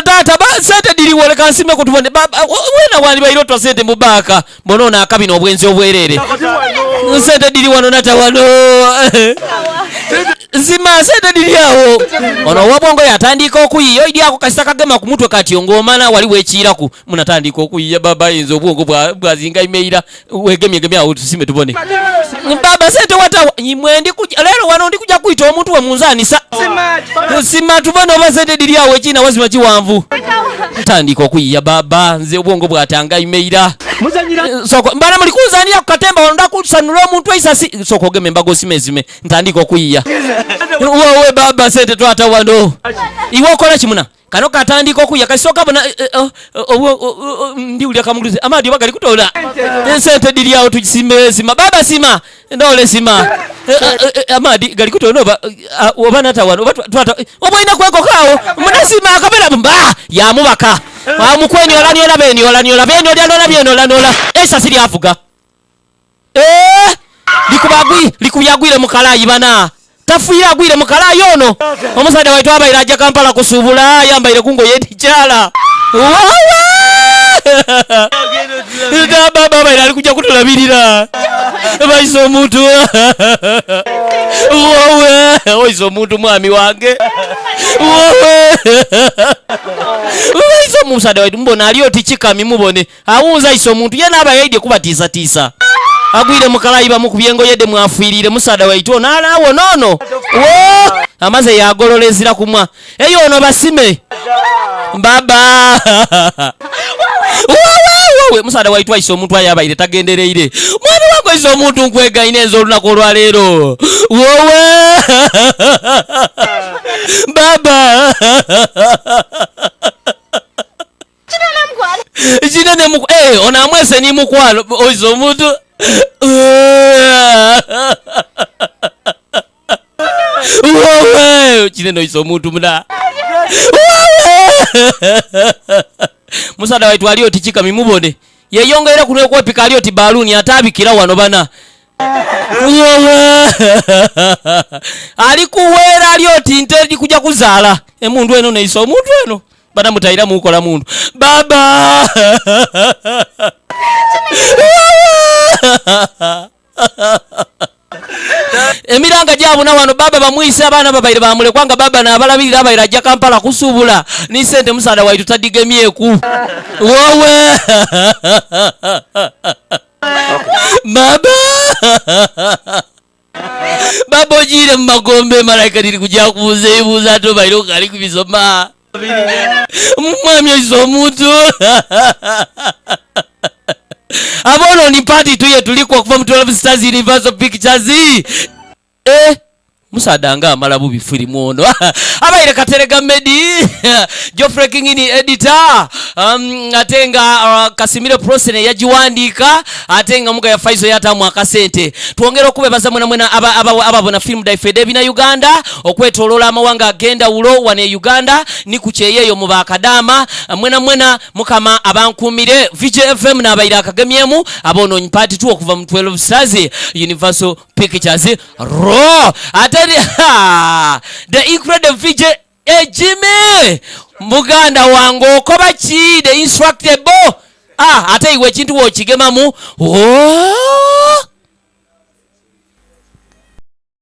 Tata ba sente diri wano kansime kutubone baba wena wali bairotwa sente mubaka bonona akabino obwenzi obwerere. Sente diri wano nata wano. Zima sente diri awo. Ono wabongo yatandika okuyiya oidi ako kasita kagema ku mutwe kati ngomana wali wekiiraku munatandika okuyiya baba yinza obwongo bwazinga imeira wegemye gemye awo tusime tubone. Baba sente wata imwe ndi kuja lero wano ndi kuja kuita omuntu we munzanisa. Sima tubone oba sente diri awo ekina wazima kiwanvu. Tandika okuyiya baba nze obwongo bwatanga imeira. Soko mbana muli kunzanira ku katemba wano ndakusanula omuntu eisasi soko ogeme embago simezime ntandika okuyiya. Wewe baba sente twata wano. Iwe okola kimuna. Kano katandika okuyiya kasoka bona ndi ulya kamugulize amadi bagali kutola. Sente diri awo tugisime sima baba sima ndole sima. Amadi gali kutola oba oba nata wano oba twata oba ina kweko kawo munasima akabera mba yamubaka. Amukwenyola nyola benyola nyola benyola nyola benyola nyola esasi lyavuga. Likubagwi likubyagwire mukalayi bana. Tafuira agwire mukalayi ono. Omusajja waitu abaire ajja Kampala kusubula yambaire kungo yedichala. Baba abaire ali kujja kutulabirira. Baisa omuntu. Wowe, oisa omuntu mwami wange. Wowe. Baisa omusajja waitu mbona ali oti kikami mubone. Awunza isa omuntu ye n'aba yaidye kubatiisatiisa. Agwire mukalayi bamukubye engoye de mwafiirire musaada waitu ono alaawo noono. Wo! Amaze yagololezera kumwa. Eyo ono basime. Baba. Wowe musaada waitu aisa omuntu ayabaire tagendereire. Mwami wange aisa omuntu nkwegaine enzo olunaku olwaleero. Wowe! Baba. Kinene mukwano. Ono amwese ni mukwano oisa omuntu. Wowe kinene oisa omuntu muna. Musaada waitu ali oti kikami mubone. Yeyongera kuno okwepika ali oti baluni atabikira wano bana. Wowe ali kuwera ali oti nte kuja kuzaala. Emundu eno neisa omuntu eno. Bana mutaira mukola mundu. Baba. Emiranga gyabuna wano baba bamwise abaana babaire bamulekwanga baba n'abalabirira abaire ajja Kampala kusubula ni sente musaada waitu tadigemyeku. Wowe. Baba. Baba ogiire mu magombe malayika liri kujja kubuuza ebibuuzo ate obaire okali kubisoma. Mwami oisa omuntu. Abonooni part 2 ye tuliku okuva mu 12 Stars Universal Pictures. Eh, musaada nga amala bubi firimu ono. Abaire Katerega Medi, Geoffrey Kingini editor, ate nga Kasimire Prosene yagiwandiika, ate nga Muga ya Faizo yatamu akasente. Twongera okubebaza mwena mwena ababona firimu daife ed'ebina Uganda okwetoloola amawanga ag'endawulo wano e Uganda ni ku kyeyo eyo mu bakadaama mwena mwena, Mukama abankuumire. VJFM n'abaire akagemyemu Abonoonyi part 2 okuva mu 12 Stars Universal Pictures ro ate the incredible VJ Ejime muganda wange okoba ki the instructable. Ah, ate iwe ekintu wokigemamu. Oh!